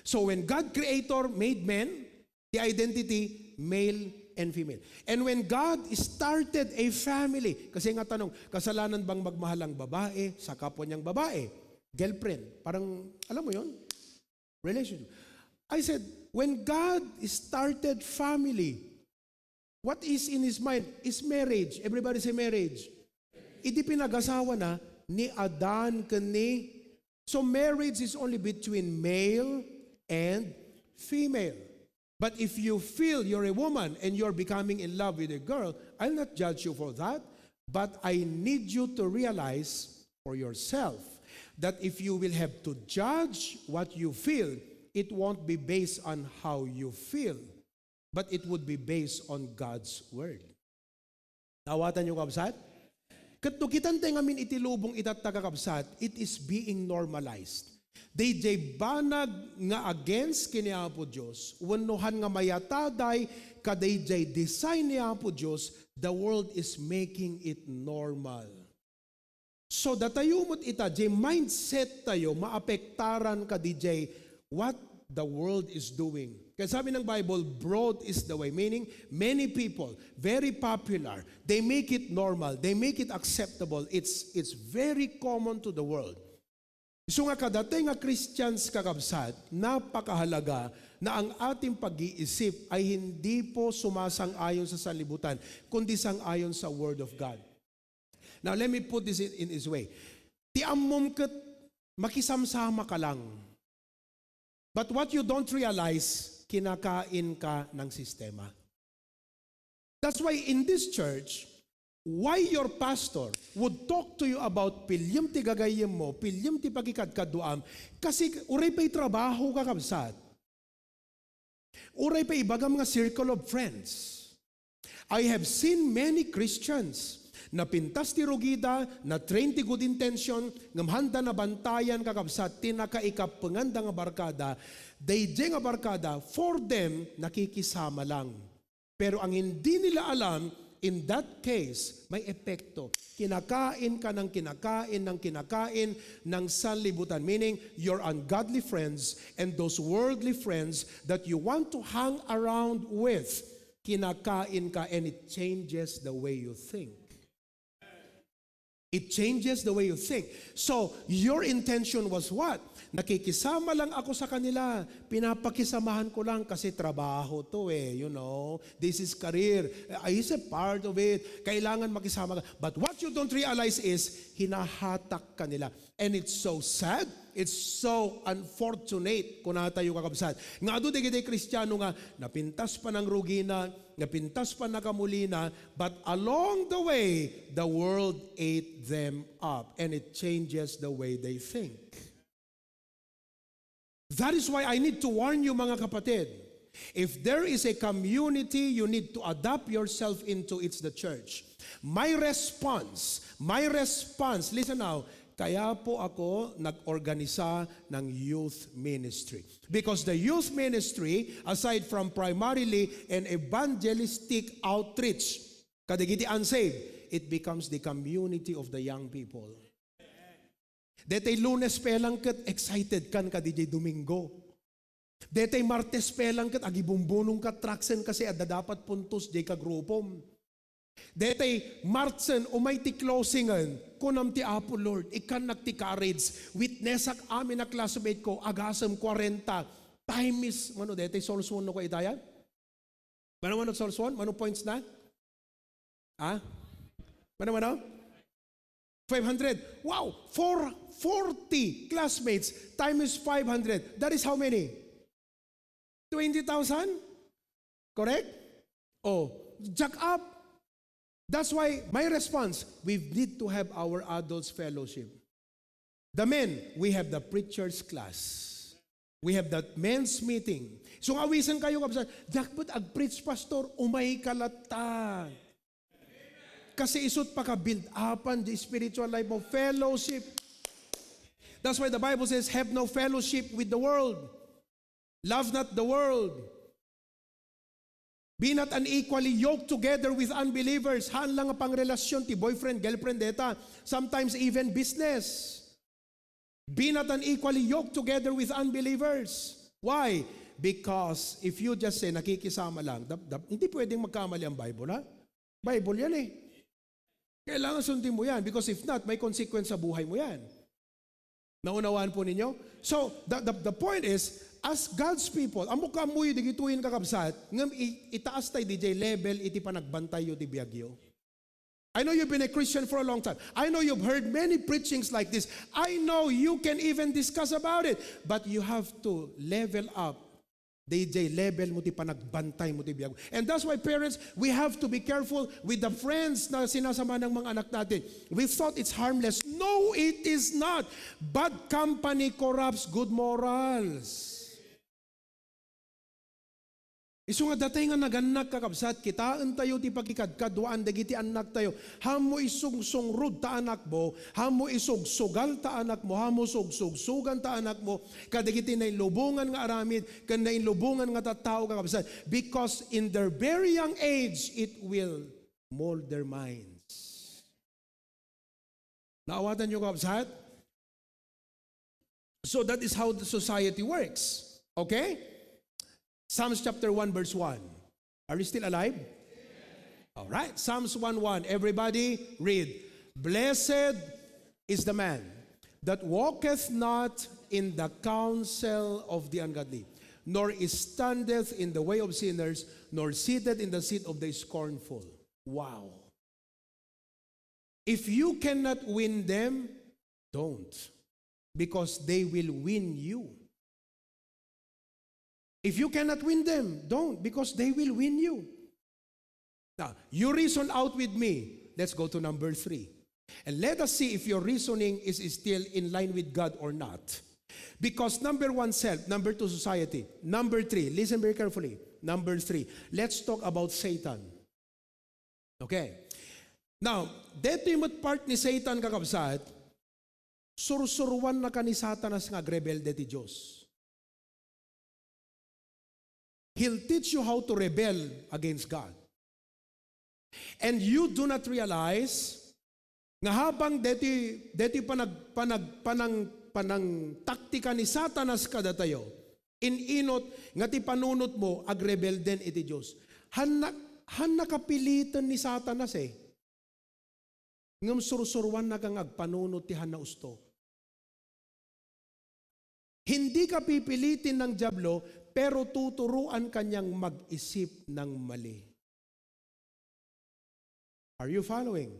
So when God Creator made men, the identity, male and female. And when God started a family, kasi nga tanong, kasalanan bang magmahal ang babae sa kapwa niyang babae? Girlfriend. Parang, alam mo yon? Relationship. I said, when God started family, what is in His mind? Is marriage. Everybody say marriage. Idi pinagasawa na ni Adan ken ni, so marriage is only between male and female. But if you feel you're a woman and you're becoming in love with a girl, I'll not judge you for that, but I need you to realize for yourself that if you will have to judge what you feel, it won't be based on how you feel, but it would be based on God's word. Naawatan niyo, kabsat? Ket no kitan tayo ngamin iti lubong itatta, kakabsat, it is being normalized. Dayjay banag nga against ken ni Apo Dios, wenno han nga mayataday kadayjay design ni Apo Dios, the world is making it normal. So, datayo met ita, jay mindset tayo, maapektaran kadijay what the world is doing. Kaya sabi ng Bible, "Broad is the way," meaning many people, very popular, they make it normal, they make it acceptable. It's, it's very common to the world. Isu nga kadatay nga Christians, kakabsat, napakahalaga na ang ating pag-iisip ay hindi po sumasang-ayon sa sanlibutan, kundi sang-ayon sa Word of God. Now, let me put this in, in this way. Ti ammom ket makisamsama ka lang. But what you don't realize, kinakain ka ng sistema. That's why in this church, why your pastor would talk to you about piliem ti gagayyem mo, piliem ti pakikadkaduam, kasi uray pay trabaho, kakabsat. Uray pay ibagam nga circle of friends. I have seen many Christians, napintas ti rugida, na-train ti good intention, ngem handa nabantayan, kakabsat, ti nakaikappenganda nga barkada, daydiay nga barkada, for them, nakikisama lang. Pero ang hindi nila alam, in that case, may epekto. Kinakain ka ng kinakain, ng kinakain, ng sanlibutan. Meaning, your ungodly friends and those worldly friends that you want to hang around with, kinakain ka and it changes the way you think. It changes the way you think. So, your intention was what? Nakikisama lang ako sa kanila. Pinapakisamahan ko lang kasi trabaho to eh, you know. This is career. Uh, it's a part of it. Kailangan makisama ka. But what you don't realize is, hinahatak ka nila. And it's so sad. It's so unfortunate, kunatayo, kakabsat. Nga adu dagiti Kristiano nga napintas pa ng rugina, napintas pa nakamulina, but along the way, the world ate them up and it changes the way they think. That is why I need to warn you, mga kapatid. If there is a community you need to adapt yourself into, it's the church. My response, my response, listen now, kaya po ako nag-organisa ng youth ministry. Because the youth ministry, aside from primarily an evangelistic outreach, kadagiti unsaved, it becomes the community of the young people. Detay Lunes pa lang ket excited kan kadi jay Domingo. Detay Martes pa lang ket agibumbunong ka, traksen kasi adda dapat puntos jay kagrupom. Detay Martsen, umay ti closingen, kunam ti Apo, "Lord, ikkannak ti courage, witnessak amin a classmate ko, agasem kwarenta, times," mano, detay solsol no ko itayan? Mano, mano, solsol? Mano points na? Ha? Mano, mano? Five hundred. Wow! Four, forty classmates times five hundred. That is how many? Twenty thousand? Correct? Oh, jack up. That's why my response, we need to have our adults fellowship. The men, we have the preacher's class. We have that men's meeting. So, nga awisan kayo, kabsat, "Diak met ag-preach, Pastor." Umay ka latta. Kasi isut paka-build upan the spiritual life mo, fellowship. That's why the Bible says, "Have no fellowship with the world. Love not the world. Be not unequally yoked together with unbelievers." Haan lang nga pangrelasyon ti boyfriend, girlfriend deta. Sometimes even business. "Be not unequally yoked together with unbelievers." Why? Because if you just say, "Nakikisama lang," dap-, dap-, hindi pwedeng magkamali ang Bible, ha? Bible yan eh. Kailangan sundin mo yan because if not, may consequence sa buhay mo yan. Naunawaan po ninyo? So, the, the, the point is, as God's people, ammo kaammoyo digitoyen, kakabsat, ngem i-, itaas tay D J level iti panagbantayyo ti biagyo. I know you've been a Christian for a long time. I know you've heard many preachings like this. I know you can even discuss about it. But you have to level up. D J, level mo ti panagbantay mo ti biag. And that's why, parents, we have to be careful with the friends na sinasama ng mga anak natin. We thought it's harmless. No, it is not. Bad company corrupts good morals. Isu nga datay nga nagannak, kakabsat, kitaentayo ti pakikadkaduaan dagiti annaktayo. Hammo isungsungrod ta anakmo, hammo isugsugal ta anakmo, hammo sugsugsugan ta anakmo, kadagiti nailubongan nga aramid, ken nailubongan nga tattao, kakabsat. Because in their very young age, it will mold their minds. Naawatanyo, kabsat? So that is how the society works. Okay? Psalms chapter one, verse one. Are you still alive? All right. Psalms one one. Everybody read. "Blessed is the man that walketh not in the counsel of the ungodly, nor is standeth in the way of sinners, nor sitteth in the seat of the scornful." Wow. If you cannot win them, don't, because they will win you. If you cannot win them, don't, because they will win you. Now, you reason out with me. Let's go to number three. And let us see if your reasoning is still in line with God or not. Because number one, self. Number two, society. Number three, listen very carefully. Number three, let's talk about Satan. Okay. Now, detoy met part ni Satan, kakabsat, sursuruannaka ni Satanas nga agrebelde ti Dios. He'll teach you how to rebel against God. And you do not realize nga habang deti, deti panag, panag, panang, panang taktika ni Satanas kadatayo, in-inot nga ti panunotmo agrebelden iti Dios. Hanna, hanna kapiliten ni Satanas eh. Ngem sursuruannaka nga agpanunot ti hanna usto. Hindi ka pipilitin ng Diablo, pero tuturuan ka niyang mag-isip ng mali. Are you following?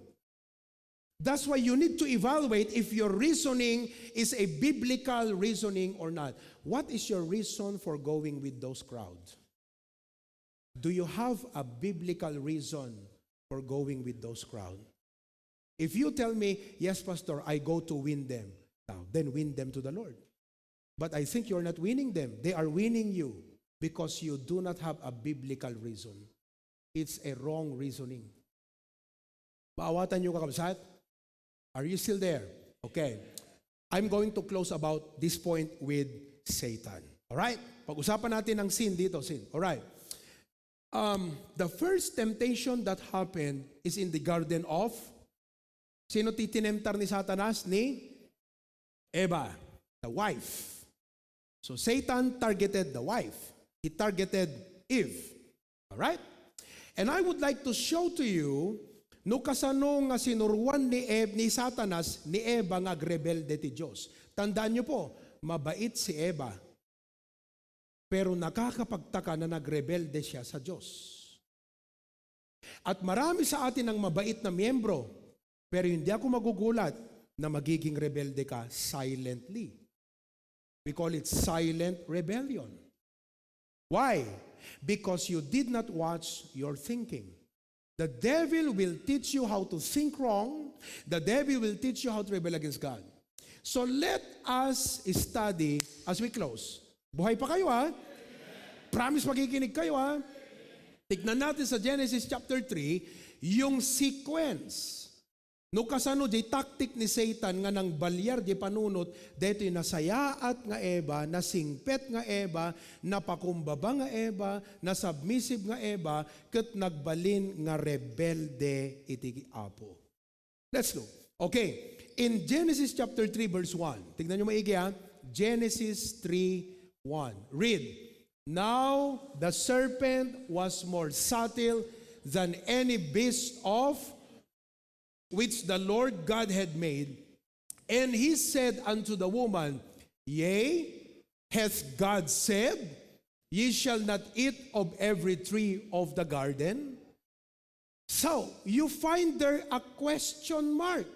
That's why you need to evaluate if your reasoning is a biblical reasoning or not. What is your reason for going with those crowd? Do you have a biblical reason for going with those crowd? If you tell me, "Yes, Pastor, I go to win them," now, then win them to the Lord. But I think you're not winning them. They are winning you because you do not have a biblical reason. It's a wrong reasoning. Maawatan niyo, kakabsat? Are you still there? Okay. I'm going to close about this point with Satan. All right? Pag-usapan natin ang sin dito, sin. All right. Um, the first temptation that happened is in the Garden of, sino ti tinemtar ni Satanas? Ni Eva, the wife. So Satan targeted the wife. He targeted Eve. All right? And I would like to show to you no kasano nga sinuruan ni Ev-, ni Satanas ni Eva nga agrebelde ti Dios. Tandaan niyo po, mabait si Eva. Pero nakakapagtaka na nagrebelde siya sa Dios. At marami sa atin ang mabait na miyembro, pero hindi ako magugulat na magiging rebelde ka silently. We call it silent rebellion. Why? Because you did not watch your thinking. The devil will teach you how to think wrong. The devil will teach you how to rebel against God. So let us study as we close. Buhay pa kayo, ha? Promise, makikinig kayo, ha? Tignan natin sa Genesis chapter three, yung sequence. No kasano di tactic ni Satan nga nang balyar di panunot, detoy nasayaat nga Eva, nasingpet nga Eva, napakumbaba nga Eva, nasubmissive nga Eva, ket nagbalin nga rebelde iti Apo. Let's go. Okay. In Genesis chapter three, verse one. Tignan niyo maigi, ha? Genesis three one. Read. "Now the serpent was more subtle than any beast of which the Lord God had made. And he said unto the woman, Yea, hath God said, Ye shall not eat of every tree of the garden?" So, you find there a question mark.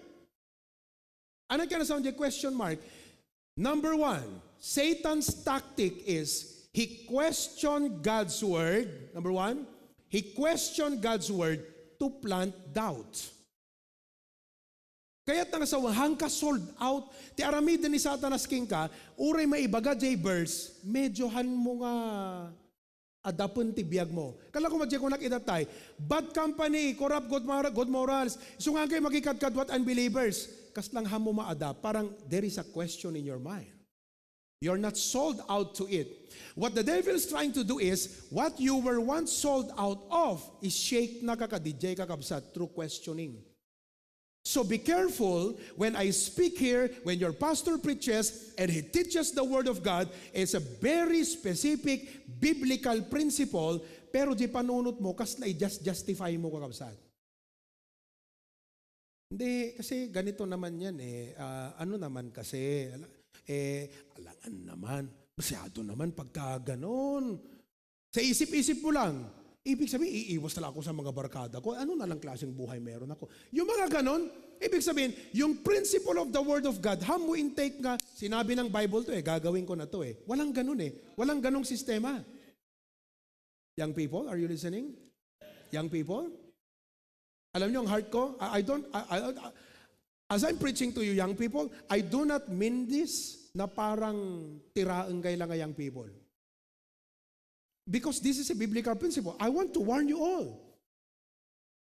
Ano ka na sound question mark? Number one, Satan's tactic is he questioned God's word. Number one, he questioned God's word to plant doubt. Kayat nga sa hangka sold out, ti aramiden ni Satanas kenka, uray maibaga jay verse, medyo han mo nga adapen ti biag mo. Kala ko madya kunak idatay, bad company, corrupt, good mora-, good morals, isungan kayo makikadkadwat unbelievers. Kaslang han mo maadap, parang there is a question in your mind. You're not sold out to it. What the devil is trying to do is, what you were once sold out of, is shake na ka kadijay kakabsat through questioning. So be careful when I speak here, when your pastor preaches and he teaches the Word of God, it's a very specific biblical principle, pero di panunot mo, kasla i-just-, justify mo, kakabsat. Hindi, kasi ganito naman yan eh. Ah, ano naman kasi, ala-, eh, alangan naman. Masyado naman pagka ganon. Sa isip-isip mo lang, ibig sabihin, iiwas na lang ako sa mga barkada ko. Ano na lang klaseng buhay meron ako? Yung mga ganon, ibig sabihin, yung principle of the Word of God, ham mo intake nga, sinabi ng Bible to eh, gagawin ko na to eh. Walang ganon eh. Walang ganong sistema. Young people, are you listening? Young people? Alam niyo ang heart ko? I, I don't, I, I, I- as I'm preaching to you young people, I do not mean this na parang tiraen kayo lang nga young people. Because this is a biblical principle. I want to warn you all.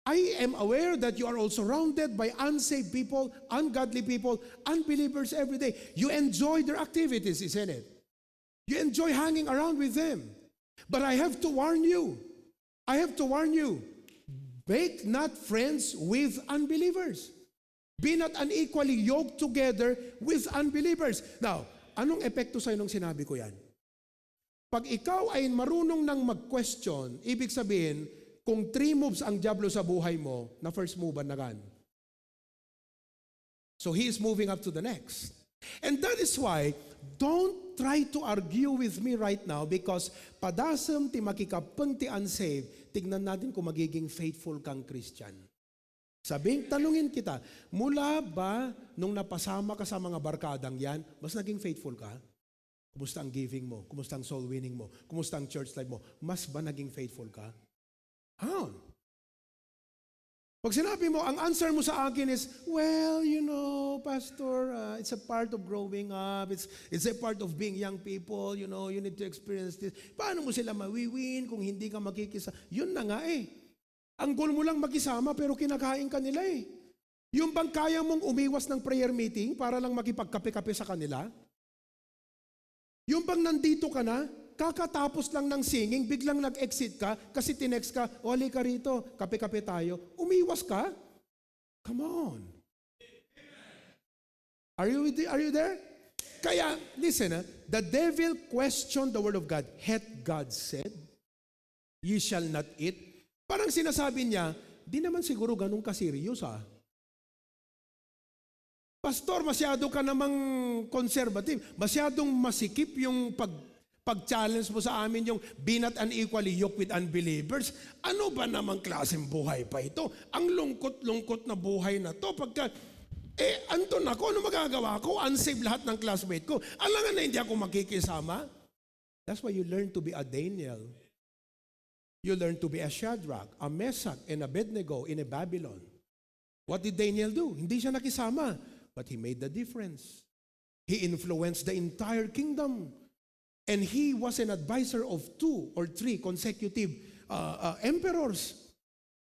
I am aware that you are all surrounded by unsaved people, ungodly people, unbelievers every day. You enjoy their activities, isn't it? You enjoy hanging around with them. But I have to warn you. I have to warn you. Make not friends with unbelievers. Be not unequally yoked together with unbelievers. Now, anong epekto sa'yo nung sinabi ko yan? Pag ikaw ay marunong nang mag-question, ibig sabihin, kung three moves ang Diablo sa buhay mo, na first move na kan. So he is moving up to the next. And that is why, don't try to argue with me right now because padasem ti makikappeng ti unsaved, tignan natin kung magiging faithful kang Christian. Sabing, tanungin kita, mula ba nung napasama ka sa mga barkadang yan, mas naging faithful ka? Kumusta ang giving mo? Kumusta ang soul winning mo? Kumusta ang church life mo? Mas ba naging faithful ka? How? Pag sinabi mo, ang answer mo sa akin is, "Well, you know, Pastor, uh, it's a part of growing up. It's, it's a part of being young people. You know, you need to experience this." Paano mo sila mawiwin kung hindi ka makikisa? Yun na nga eh. Ang goal mo lang makisama pero kinakain ka nila eh. Yung bang kaya mong umiwas ng prayer meeting para lang makipagkape-kape sa kanila? Yung bang nandito ka na, kakatapos lang ng singing, biglang nag-exit ka kasi tinext ka, "O, halika rito, kape-kape tayo." Umiwas ka? Come on. Are you with, are you there? Kaya, listen, ah, the devil questioned the word of God. "Hath God said, ye shall not eat?" Parang sinasabi niya, "Di naman siguro ganun ka-serious, ah. Pastor, masyado ka namang conservative. Masyadong masikip yung pag-, pag-challenge mo sa amin, yung be not unequally yoked with unbelievers. Ano ba namang klaseng buhay pa ito? Ang lungkot-lungkot na buhay na to. Pagka, eh, anto na ko, ano magagawa ko? Unsaved lahat ng classmate ko. Alangan na hindi ako makikisama." That's why you learn to be a Daniel. You learn to be a Shadrach, a Meshach, and Abednego in a Babylon. What did Daniel do? Hindi siya nakisama, but he made the difference. He influenced the entire kingdom. And he was an advisor of two or three consecutive, uh, uh, emperors.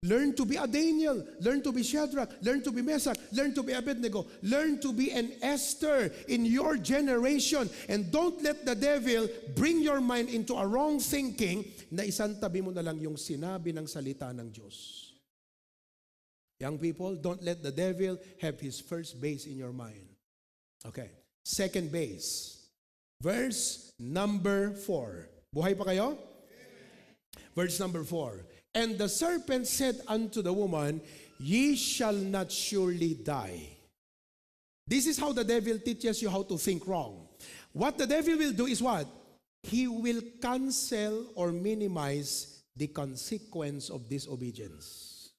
Learn to be a Daniel. Learn to be Shadrach. Learn to be Meshach. Learn to be Abednego. Learn to be an Esther in your generation. And don't let the devil bring your mind into a wrong thinking na isantabi mo na lang yung sinabi ng salita ng Diyos. Young people, don't let the devil have his first base in your mind. Okay. Second base. Verse number four. Buhay pa kayo? Verse number four. "And the serpent said unto the woman, ye shall not surely die." This is how the devil teaches you how to think wrong. What the devil will do is what? He will cancel or minimize the consequence of disobedience.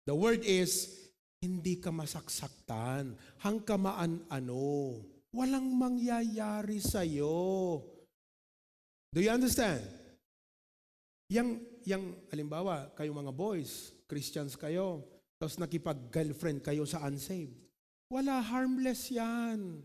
The word is, hindi ka masaksaktan. Hangka maan ano, walang mangyayari sa'yo. Do you understand? Yang, yang, halimbawa, kayo mga boys, Christians kayo, tapos nakipag-girlfriend kayo sa unsaved. Wala, harmless yan.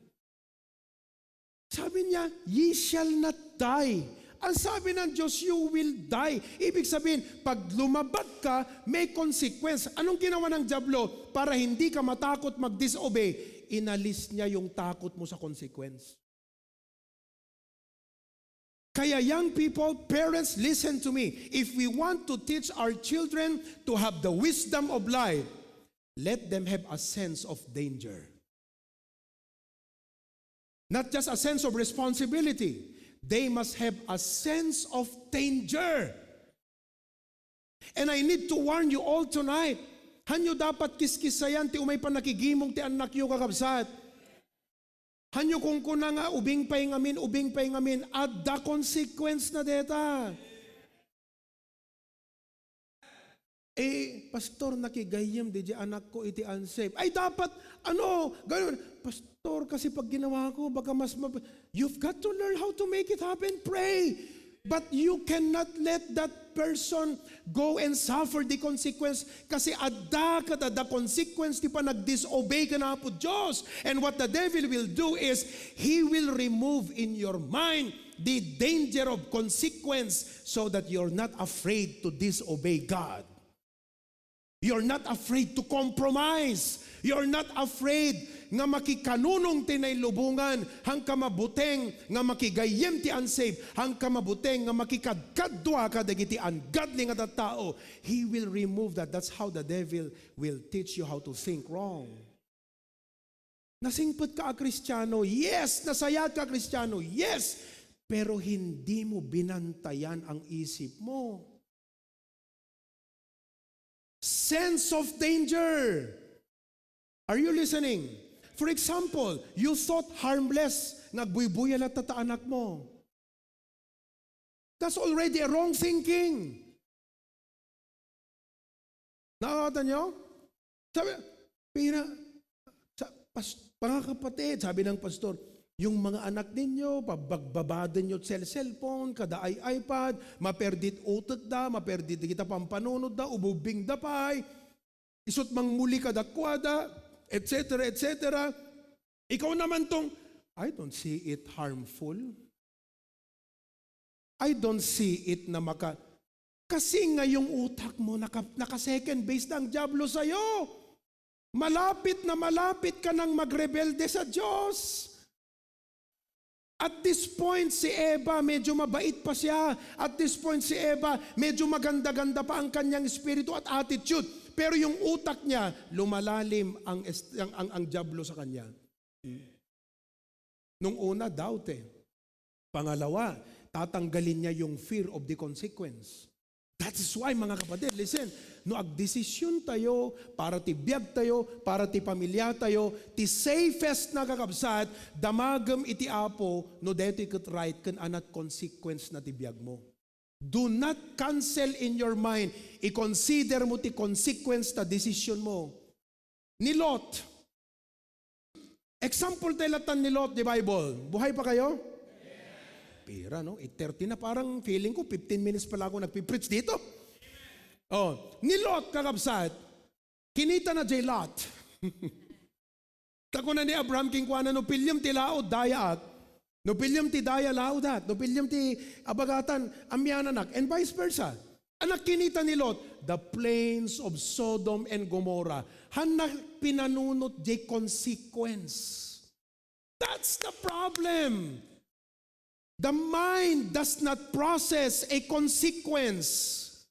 Sabi niya, "Ye shall not die." Ang sabi ng Diyos, "You will die." Ibig sabihin, pag lumabag ka, may consequence. Anong ginawa ng Diablo para hindi ka matakot mag-disobey? Inalis niya yung takot mo sa consequence. Kaya young people, parents, listen to me. If we want to teach our children to have the wisdom of life, let them have a sense of danger. Not just a sense of responsibility. They must have a sense of danger. And I need to warn you all tonight. Hanyo dapat kiskisayan ti umay pannakigimong ti annakyo, kakabsat. Hanyo kunkuna nga, "Ubing pay ngamin, ubing pay ngamin." Adda consequence na deta. Eh, pastor, nakigayyem diay anakko iti unsaved. Ay, dapat, ano, ganun. "Pastor, kasi pag ginawa ko, baka mas mab-," You've got to learn how to make it happen. Pray. But you cannot let that person go and suffer the consequence. Kasi adda ket adda consequence ti panagdisobey ken Apo Dios. And what the devil will do is, he will remove in your mind the danger of consequence so that you're not afraid to disobey God. You're not afraid to compromise. You're not afraid nga makikanunong ti nailubongan, haan ka mabuteng nga makigayyem ti unsaved, haan ka mabuteng nga makikadkadua kadagiti ungodly nga tattao. He will remove that. That's how the devil will teach you how to think wrong. Nasingpet ka a Kristiano, yes. Nasayaat ka a Kristiano, yes. Pero hindi mo binantayan ang isip mo. Sense of danger. Are you listening? For example, you thought harmless nga agbuybuya latta ta anak mo. That's already a wrong thinking. Nakakita niyo? Sabi, pira, sa, pas, mga kapatid, sabi ng pastor, "Yung mga anak ninyo, pabagbabadin nyo cell-, cellphone, kada ay iPad, maperdit utek da, maperdit kita pampanunod da, ububing da pay, isut mangmuli kadakuada, et cetera, et cetera." Ikaw naman tong, "I don't see it harmful." I don't see it na maka-, kasi nga yung utak mo, naka, naka second base na ang Diablo sa'yo. Malapit na malapit ka nang magrebelde sa Diyos. At this point, si Eva, medyo mabait pa siya. At this point, si Eva, medyo maganda-ganda pa ang kanyang espiritu at attitude. Pero yung utak niya, lumalalim ang est-, ang, ang, ang Diablo sa kanya. Nung una, doubt eh. Pangalawa, tatanggalin niya yung fear of the consequence. That is why, mga kapatid, listen, no agdesisyon tayo para ti biag tayo, para ti pamilya tayo, ti safest na, kakabsat, damagem iti Apo no daytoy ket right ken ania ti consequence na ti biag mo. Do not cancel in your mind. I-consider mo ti consequence ta decision mo. Ni Lot. Example tayo latta ni Lot, di Bible. Buhay pa kayo? Pira, no? Eight thirty na, parang feeling ko fifteen minutes pala ako nagpipreach dito. Oh, ni Lot, kakabsat, kinita na jay Lot. Ta kuna ni Abraham kenkuana, "No piliem ti laud, dayaak. No piliem ti daya, laudak. No piliem ti abagatan, amyanak," and vice versa. Ania kinita ni Lot? The plains of Sodom and Gomorrah. Hanna pinanunot jay consequence. That's the problem. The mind does not process a consequence.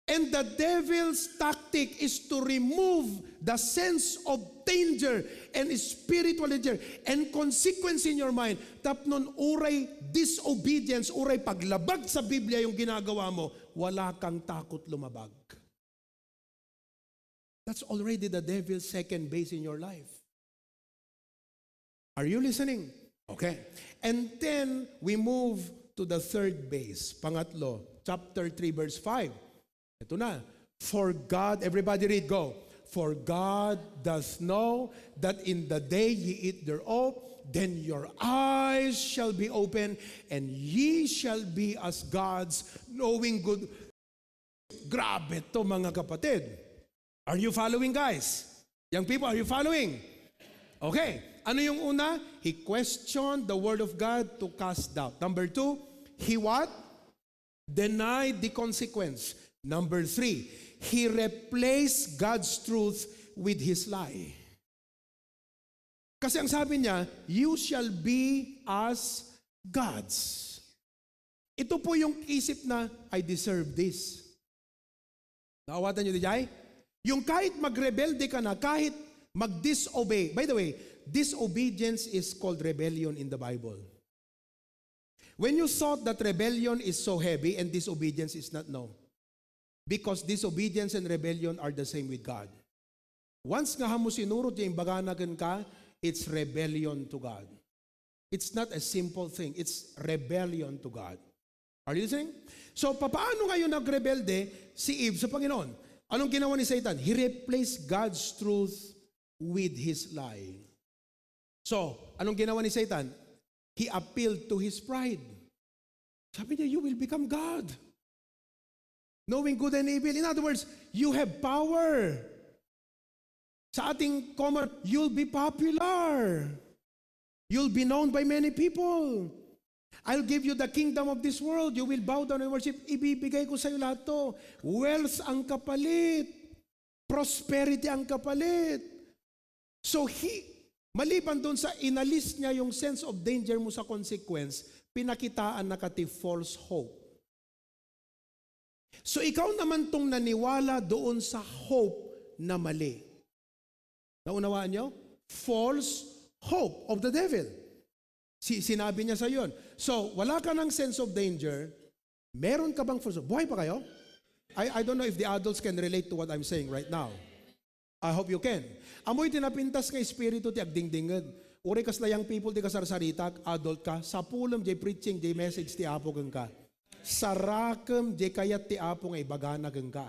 And the devil's tactic is to remove the sense of danger and spiritual danger and consequence in your mind. Tapno uray disobedience, uray paglabag sa Biblia yung ginagawa mo, wala kang takot lumabag. That's already the devil's second base in your life. Are you listening? Okay. And then we move to the third base. Pangatlo, chapter three, verse five. Ito na. For God, everybody read, go. "For God doth know that in the day ye eat thereof, then your eyes shall be opened, and ye shall be as gods, knowing good." Grabe to, mga kapatid. Are you following, guys? Young people, are you following? Okay. Ano yung una? He questioned the word of God to cast doubt. Number two, he what? Denied the consequence. Number three, he replaced God's truth with his lie. Kasi ang sabi niya, "You shall be as gods." Ito po yung isip na, "I deserve this." Naawatan niyo, di jay? Yung kahit magrebelde ka na, kahit mag-disobey. By the way, disobedience is called rebellion in the Bible. When you thought that rebellion is so heavy and disobedience is not, no. Because disobedience and rebellion are the same with God. Once nga hamo sinurot ya imbagana kenka, it's rebellion to God. It's not a simple thing. It's rebellion to God. Are you listening? So, papaano ngayon nagrebelde si Eve sa Panginoon? Anong ginawa ni Satan? He replaced God's truth with his lie. So, anong ginawa ni Satan? He appealed to his pride. Sabi niya, "You will become God. Knowing good and evil." In other words, you have power. Sa ating common, you'll be popular. You'll be known by many people. I'll give you the kingdom of this world. You will bow down and worship. Ibibigay ko sa'yo lahat to. Wealth ang kapalit. Prosperity ang kapalit. So he, maliban doon sa inalis niya yung sense of danger mo sa consequence, pinakitaan na ka ti false hope. So ikaw naman tong naniwala doon sa hope na mali. Naunawaan niyo? False hope of the devil. Si, sinabi niya sa yon. So, wala ka ng sense of danger. Meron ka bang false hope? Buhay pa kayo? I, I don't know if the adults can relate to what I'm saying right now. I hope you can. Amoy ti napintas nga espiritu ti agdingdinged. Uray kasla young people ti kasarsaritak, adult ka, sapulem jay preaching, jay message ti Apo kenka. Sarakem jay kayat ti Apo nga ibagana kenka.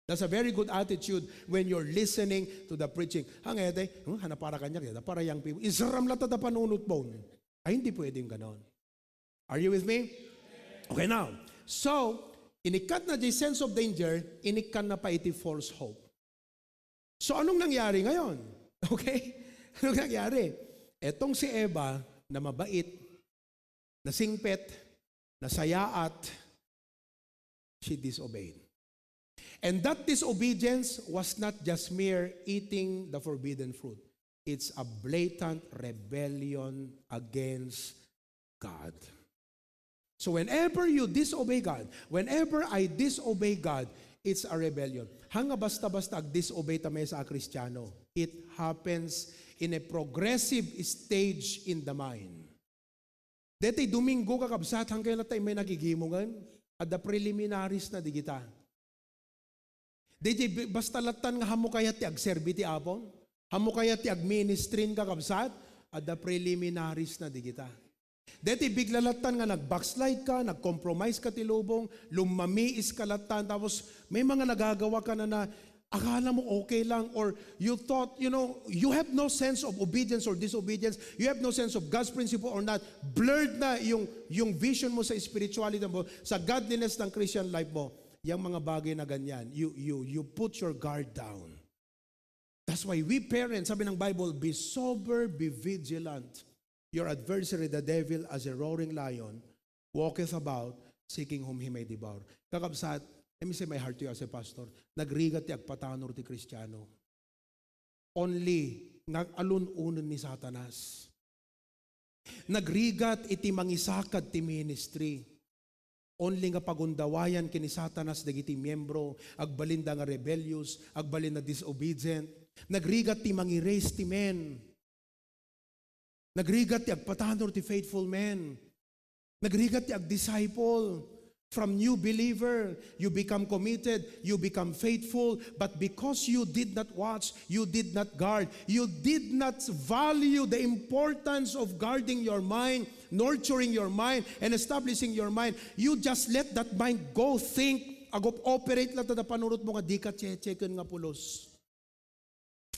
That's a very good attitude when you're listening to the preaching. Hangete, hmm, hana para kanya, kaya para young people. Isaram la ta panunot mo. Ay, hindi pwedeng ganon. Are you with me? Okay, now. So, inikkat na di sense of danger, inikkan na pa iti false hope. So, anong nangyari ngayon? Okay? Anong nangyari? Etong si Eva na mabait, nasingpet, nasayaat, she disobeyed. And that disobedience was not just mere eating the forbidden fruit. It's a blatant rebellion against God. So whenever you disobey God, whenever I disobey God, it's a rebellion. Hanga basta-basta ag-disobey ta maysa a Kristiano. It happens in a progressive stage in the mind. Deti Domingo, kakabsat, hangkay na tayo may nagigimongan. At the preliminaries na digita. Di, di, basta latan nga hamo kayat ti agserbi ti Apo, hamo kayat ti agministrin, kakabsat, adda preliminaries na digita. Deti bigla latan nga nag-backslide ka, nag-compromise ka ti lubong, lumamiis ka latan, tapos may mga nagagawa ka na, na akala mo okay lang, or you thought, you know, you have no sense of obedience or disobedience, you have no sense of God's principle or not, blurred na yung, yung vision mo sa spirituality mo, sa godliness ng Christian life mo. Yang mga bagay na ganyan, you, you, you put your guard down. That's why we parents, sabi ng Bible, "Be sober, be vigilant. Your adversary, the devil, as a roaring lion, walketh about, seeking whom he may devour." Kakabsat, let me say my heart to you as a pastor, nagrigat ti agpatanor ti Kristiano. Only nga alun-unen ni Satanas. Nagrigat iti mangisakad ti ministry. Only nga pagundawayan ken ni Satanas dagiti miembro, agbalinda nga rebellious, agbalinda disobedient. Nagrigat ti mangiraise ti men. Nagrigat ti agpatanor ti faithful men. Nagrigat ti agdisciple. From new believer, you become committed, you become faithful, but because you did not watch, you did not guard, you did not value the importance of guarding your mind, nurturing your mind, and establishing your mind, you just let that mind go think, agup-, operate lang tada panurot mo nga di ka chechecken nga pulos.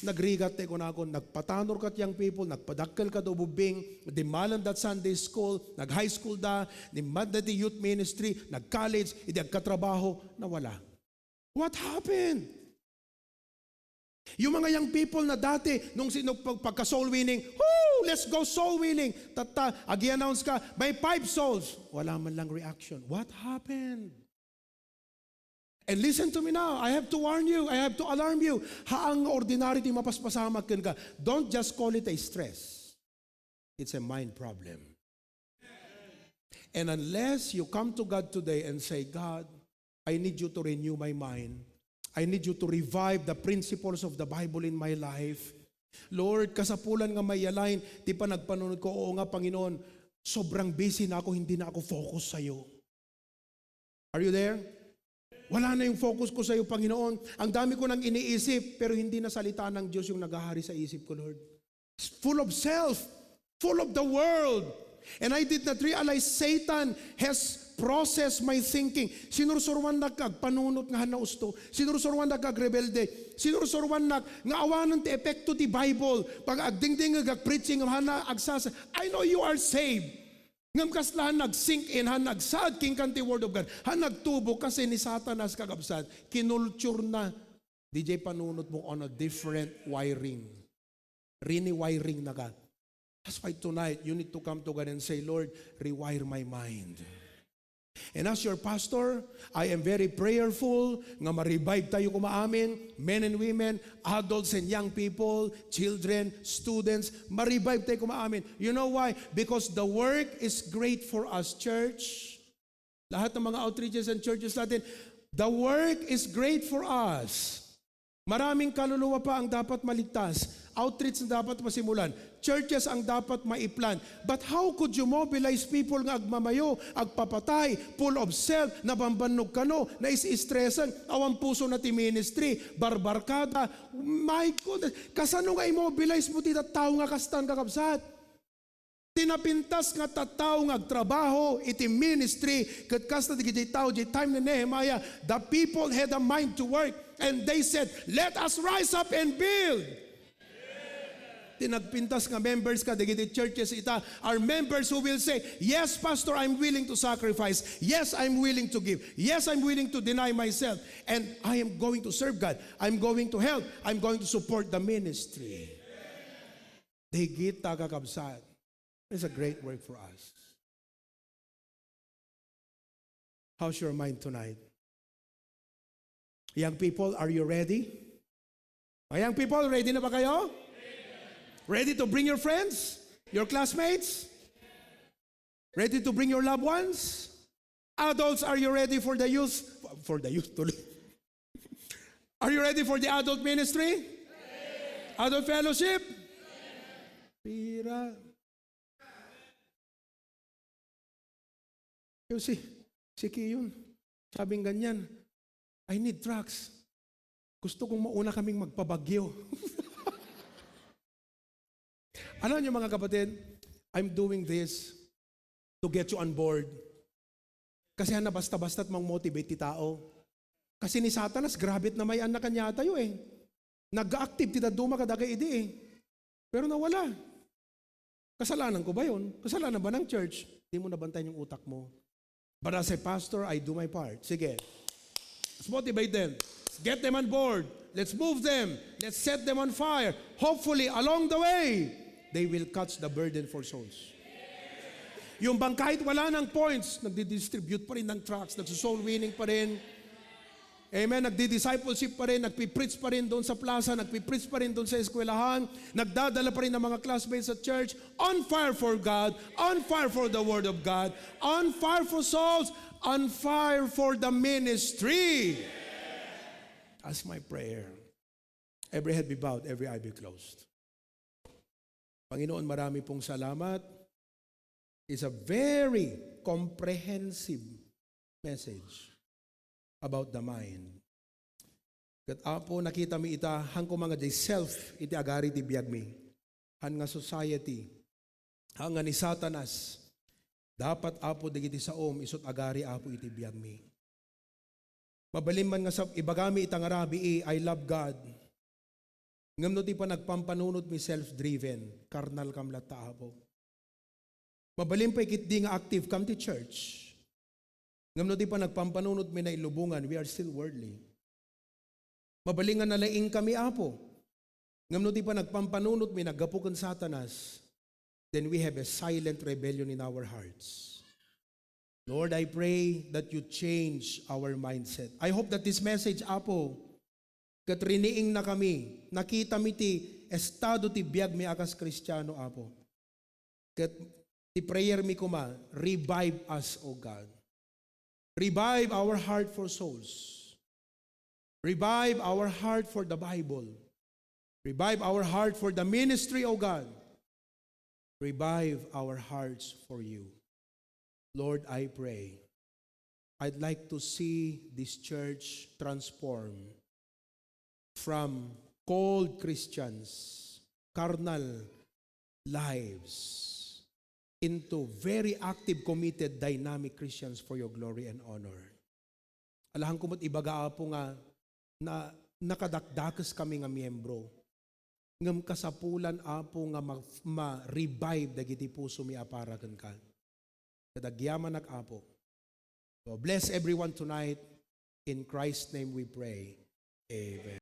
Nagrigat ti kunakon, nagpatanor kat young people, nagpadakkel kat ububbing, dimmalan dat Sunday school, nag-high school da, dimmalan ti youth ministry, nag-college, idi agkatrabaho, nawala. What happened? Yung mga young people na dati, nung sino pag, pagka soul winning, "Woo! Let's go soul winning!" Tatta, agi-announce ka, "May five souls." Wala man lang reaction. What happened? And listen to me now, I have to warn you, I have to alarm you. Haang nga ordinary ti mapaspasamak kenka. Don't just call it a stress. It's a mind problem. And unless you come to God today and say, "God, I need you to renew my mind. I need you to revive the principles of the Bible in my life. Lord, kasapulan nga ma-align ti panagpanunotko. Oo nga, Panginoon, sobrang busy na ako, hindi na ako focus sa'yo. Are you there? Wala na yung focus ko sa'yo, Panginoon. Ang dami ko nang iniisip, pero hindi na salita ng Diyos yung naghahari sa isip ko, Lord. It's full of self, full of the world. And I did not realize Satan has processed my thinking. Sinursuruan na agpanunot nga han nausto. Sinursuruan na agrebelde. Sinursuruan na nga awanen ti epekto ti Bible. Pag agdingdingeg, agpreaching, han agsasa-, I know you are saved. Ngem kasla han nag-sink in, han nagsaad kenka ti Word of God, han nagtubo kasi ni Satanas, kakabsat, kinulture na. D J panunot mo on a different wiring. Riniwiring na ka. That's why tonight, you need to come to God and say, "Lord, rewire my mind." And as your pastor, I am very prayerful nga ma-revive tayo koma amin, men and women, adults and young people, children, students, ma-revive tayo koma amin. You know why? Because the work is great for us, church. Lahat ng mga outreaches and churches natin, the work is great for us. Maraming kaluluwa pa ang dapat maligtas. Outreach na dapat masimulan. Churches ang dapat maiplan. But how could you mobilize people nga agmamayo, agpapatay, full of self, nabambannog kano, nais-istresan, awan puso na ti ministry, barbarkada? My goodness, kasano nga i-mobilize mo ti tattao nga kastan, kakabsat? Ti napintas nga tattao nga agtrabaho iti ministry, ket kasta dagiti tao, di time ni Nehemiah, the people had a mind to work, and they said, "Let us rise up and build." Ti nagpintas nga members kadagiti churches ita are members who will say, "Yes, Pastor, I'm willing to sacrifice. Yes, I'm willing to give. Yes, I'm willing to deny myself. And I am going to serve God. I'm going to help. I'm going to support the ministry." Dagita, kakabsat. It's a great work for us. How's your mind tonight? Young people, are you ready? Mga young people, ready na ba kayo? Ready to bring your friends? Your classmates? Ready to bring your loved ones? Adults, are you ready for the youth? For the youth tuloy. Are you ready for the adult ministry? Adult fellowship? Pira. Yung si, si Kiyon, sabing ganyan, "I need tracts. Gusto kong mauna kaming magpabagyo." Alam niyo, mga kapatid, I'm doing this to get you on board. Kasi han nabasta-basta't mang-motivate ti tao. Kasi ni Satanas, grabe't namayaan na kaniatayo eh. Nag-active ti dadduma kadagiti idi eh. Pero nawala. Kasalanan ko ba yun? Kasalanan ba ng church? Di mo nabantayan yung utak mo. But as a pastor, I do my part. Sige. Let's motivate them. Let's get them on board. Let's move them. Let's set them on fire. Hopefully, along the way, they will catch the burden for souls. Yung bang kahit wala ng points, nagdi-distribute pa rin ng tracts, nagso-soul winning pa rin. Amen. Nagdi-discipleship pa rin, nagpi-preach pa rin doon sa plaza, nagpi-preach pa rin doon sa eskwelahan, nagdadala pa rin ng mga classmates sa church, on fire for God, on fire for the Word of God, on fire for souls, on fire for the ministry. That's my prayer. Every head be bowed, every eye be closed. Panginoon, marami pong salamat. It's a very comprehensive message about the mind. Ket, Apo, nakita mi ita, han koma nga di self iti agari ti biag mi. Han nga society, han nga ni Satanas, dapat, Apo, dagiti saom isut' agari, Apo, iti biag mi. Mabalin man nga sa-, ibagami ita nga rabii, "I love God." Ngem no ti panagpampanunot mi self-driven, karnal kam latta, Apo. Mabalin pay ketdi nga active kam ti church. Ngem no ti panagpampanunot mi nailubongan, we are still worldly. Mabalin nga nalaing kami, Apo. Ngem no ti panagpampanunot mi naggapu ken Satanas, then we have a silent rebellion in our hearts. Lord, I pray that you change our mindset. I hope that this message, Apo, ket riniing na kami, nakita mi ti estado ti biag mi a kas Kristiano, Apo. Ket ti prayer mi koma, revive us, O God. Revive our heart for souls. Revive our heart for the Bible. Revive our heart for the ministry, O God. Revive our hearts for you. Lord, I pray, I'd like to see this church transform from cold Christians, carnal lives, into very active, committed, dynamic Christians for your glory and honor. Alahan ko met ibaga, Apo, nga na, nakadakdakes kami nga miyembro. Ngem kasapulan, Apo, nga ma-, ma-revive dagiti pusomi a para kenka. Kadagyaman, Apo. So, bless everyone tonight. In Christ's name we pray. Amen.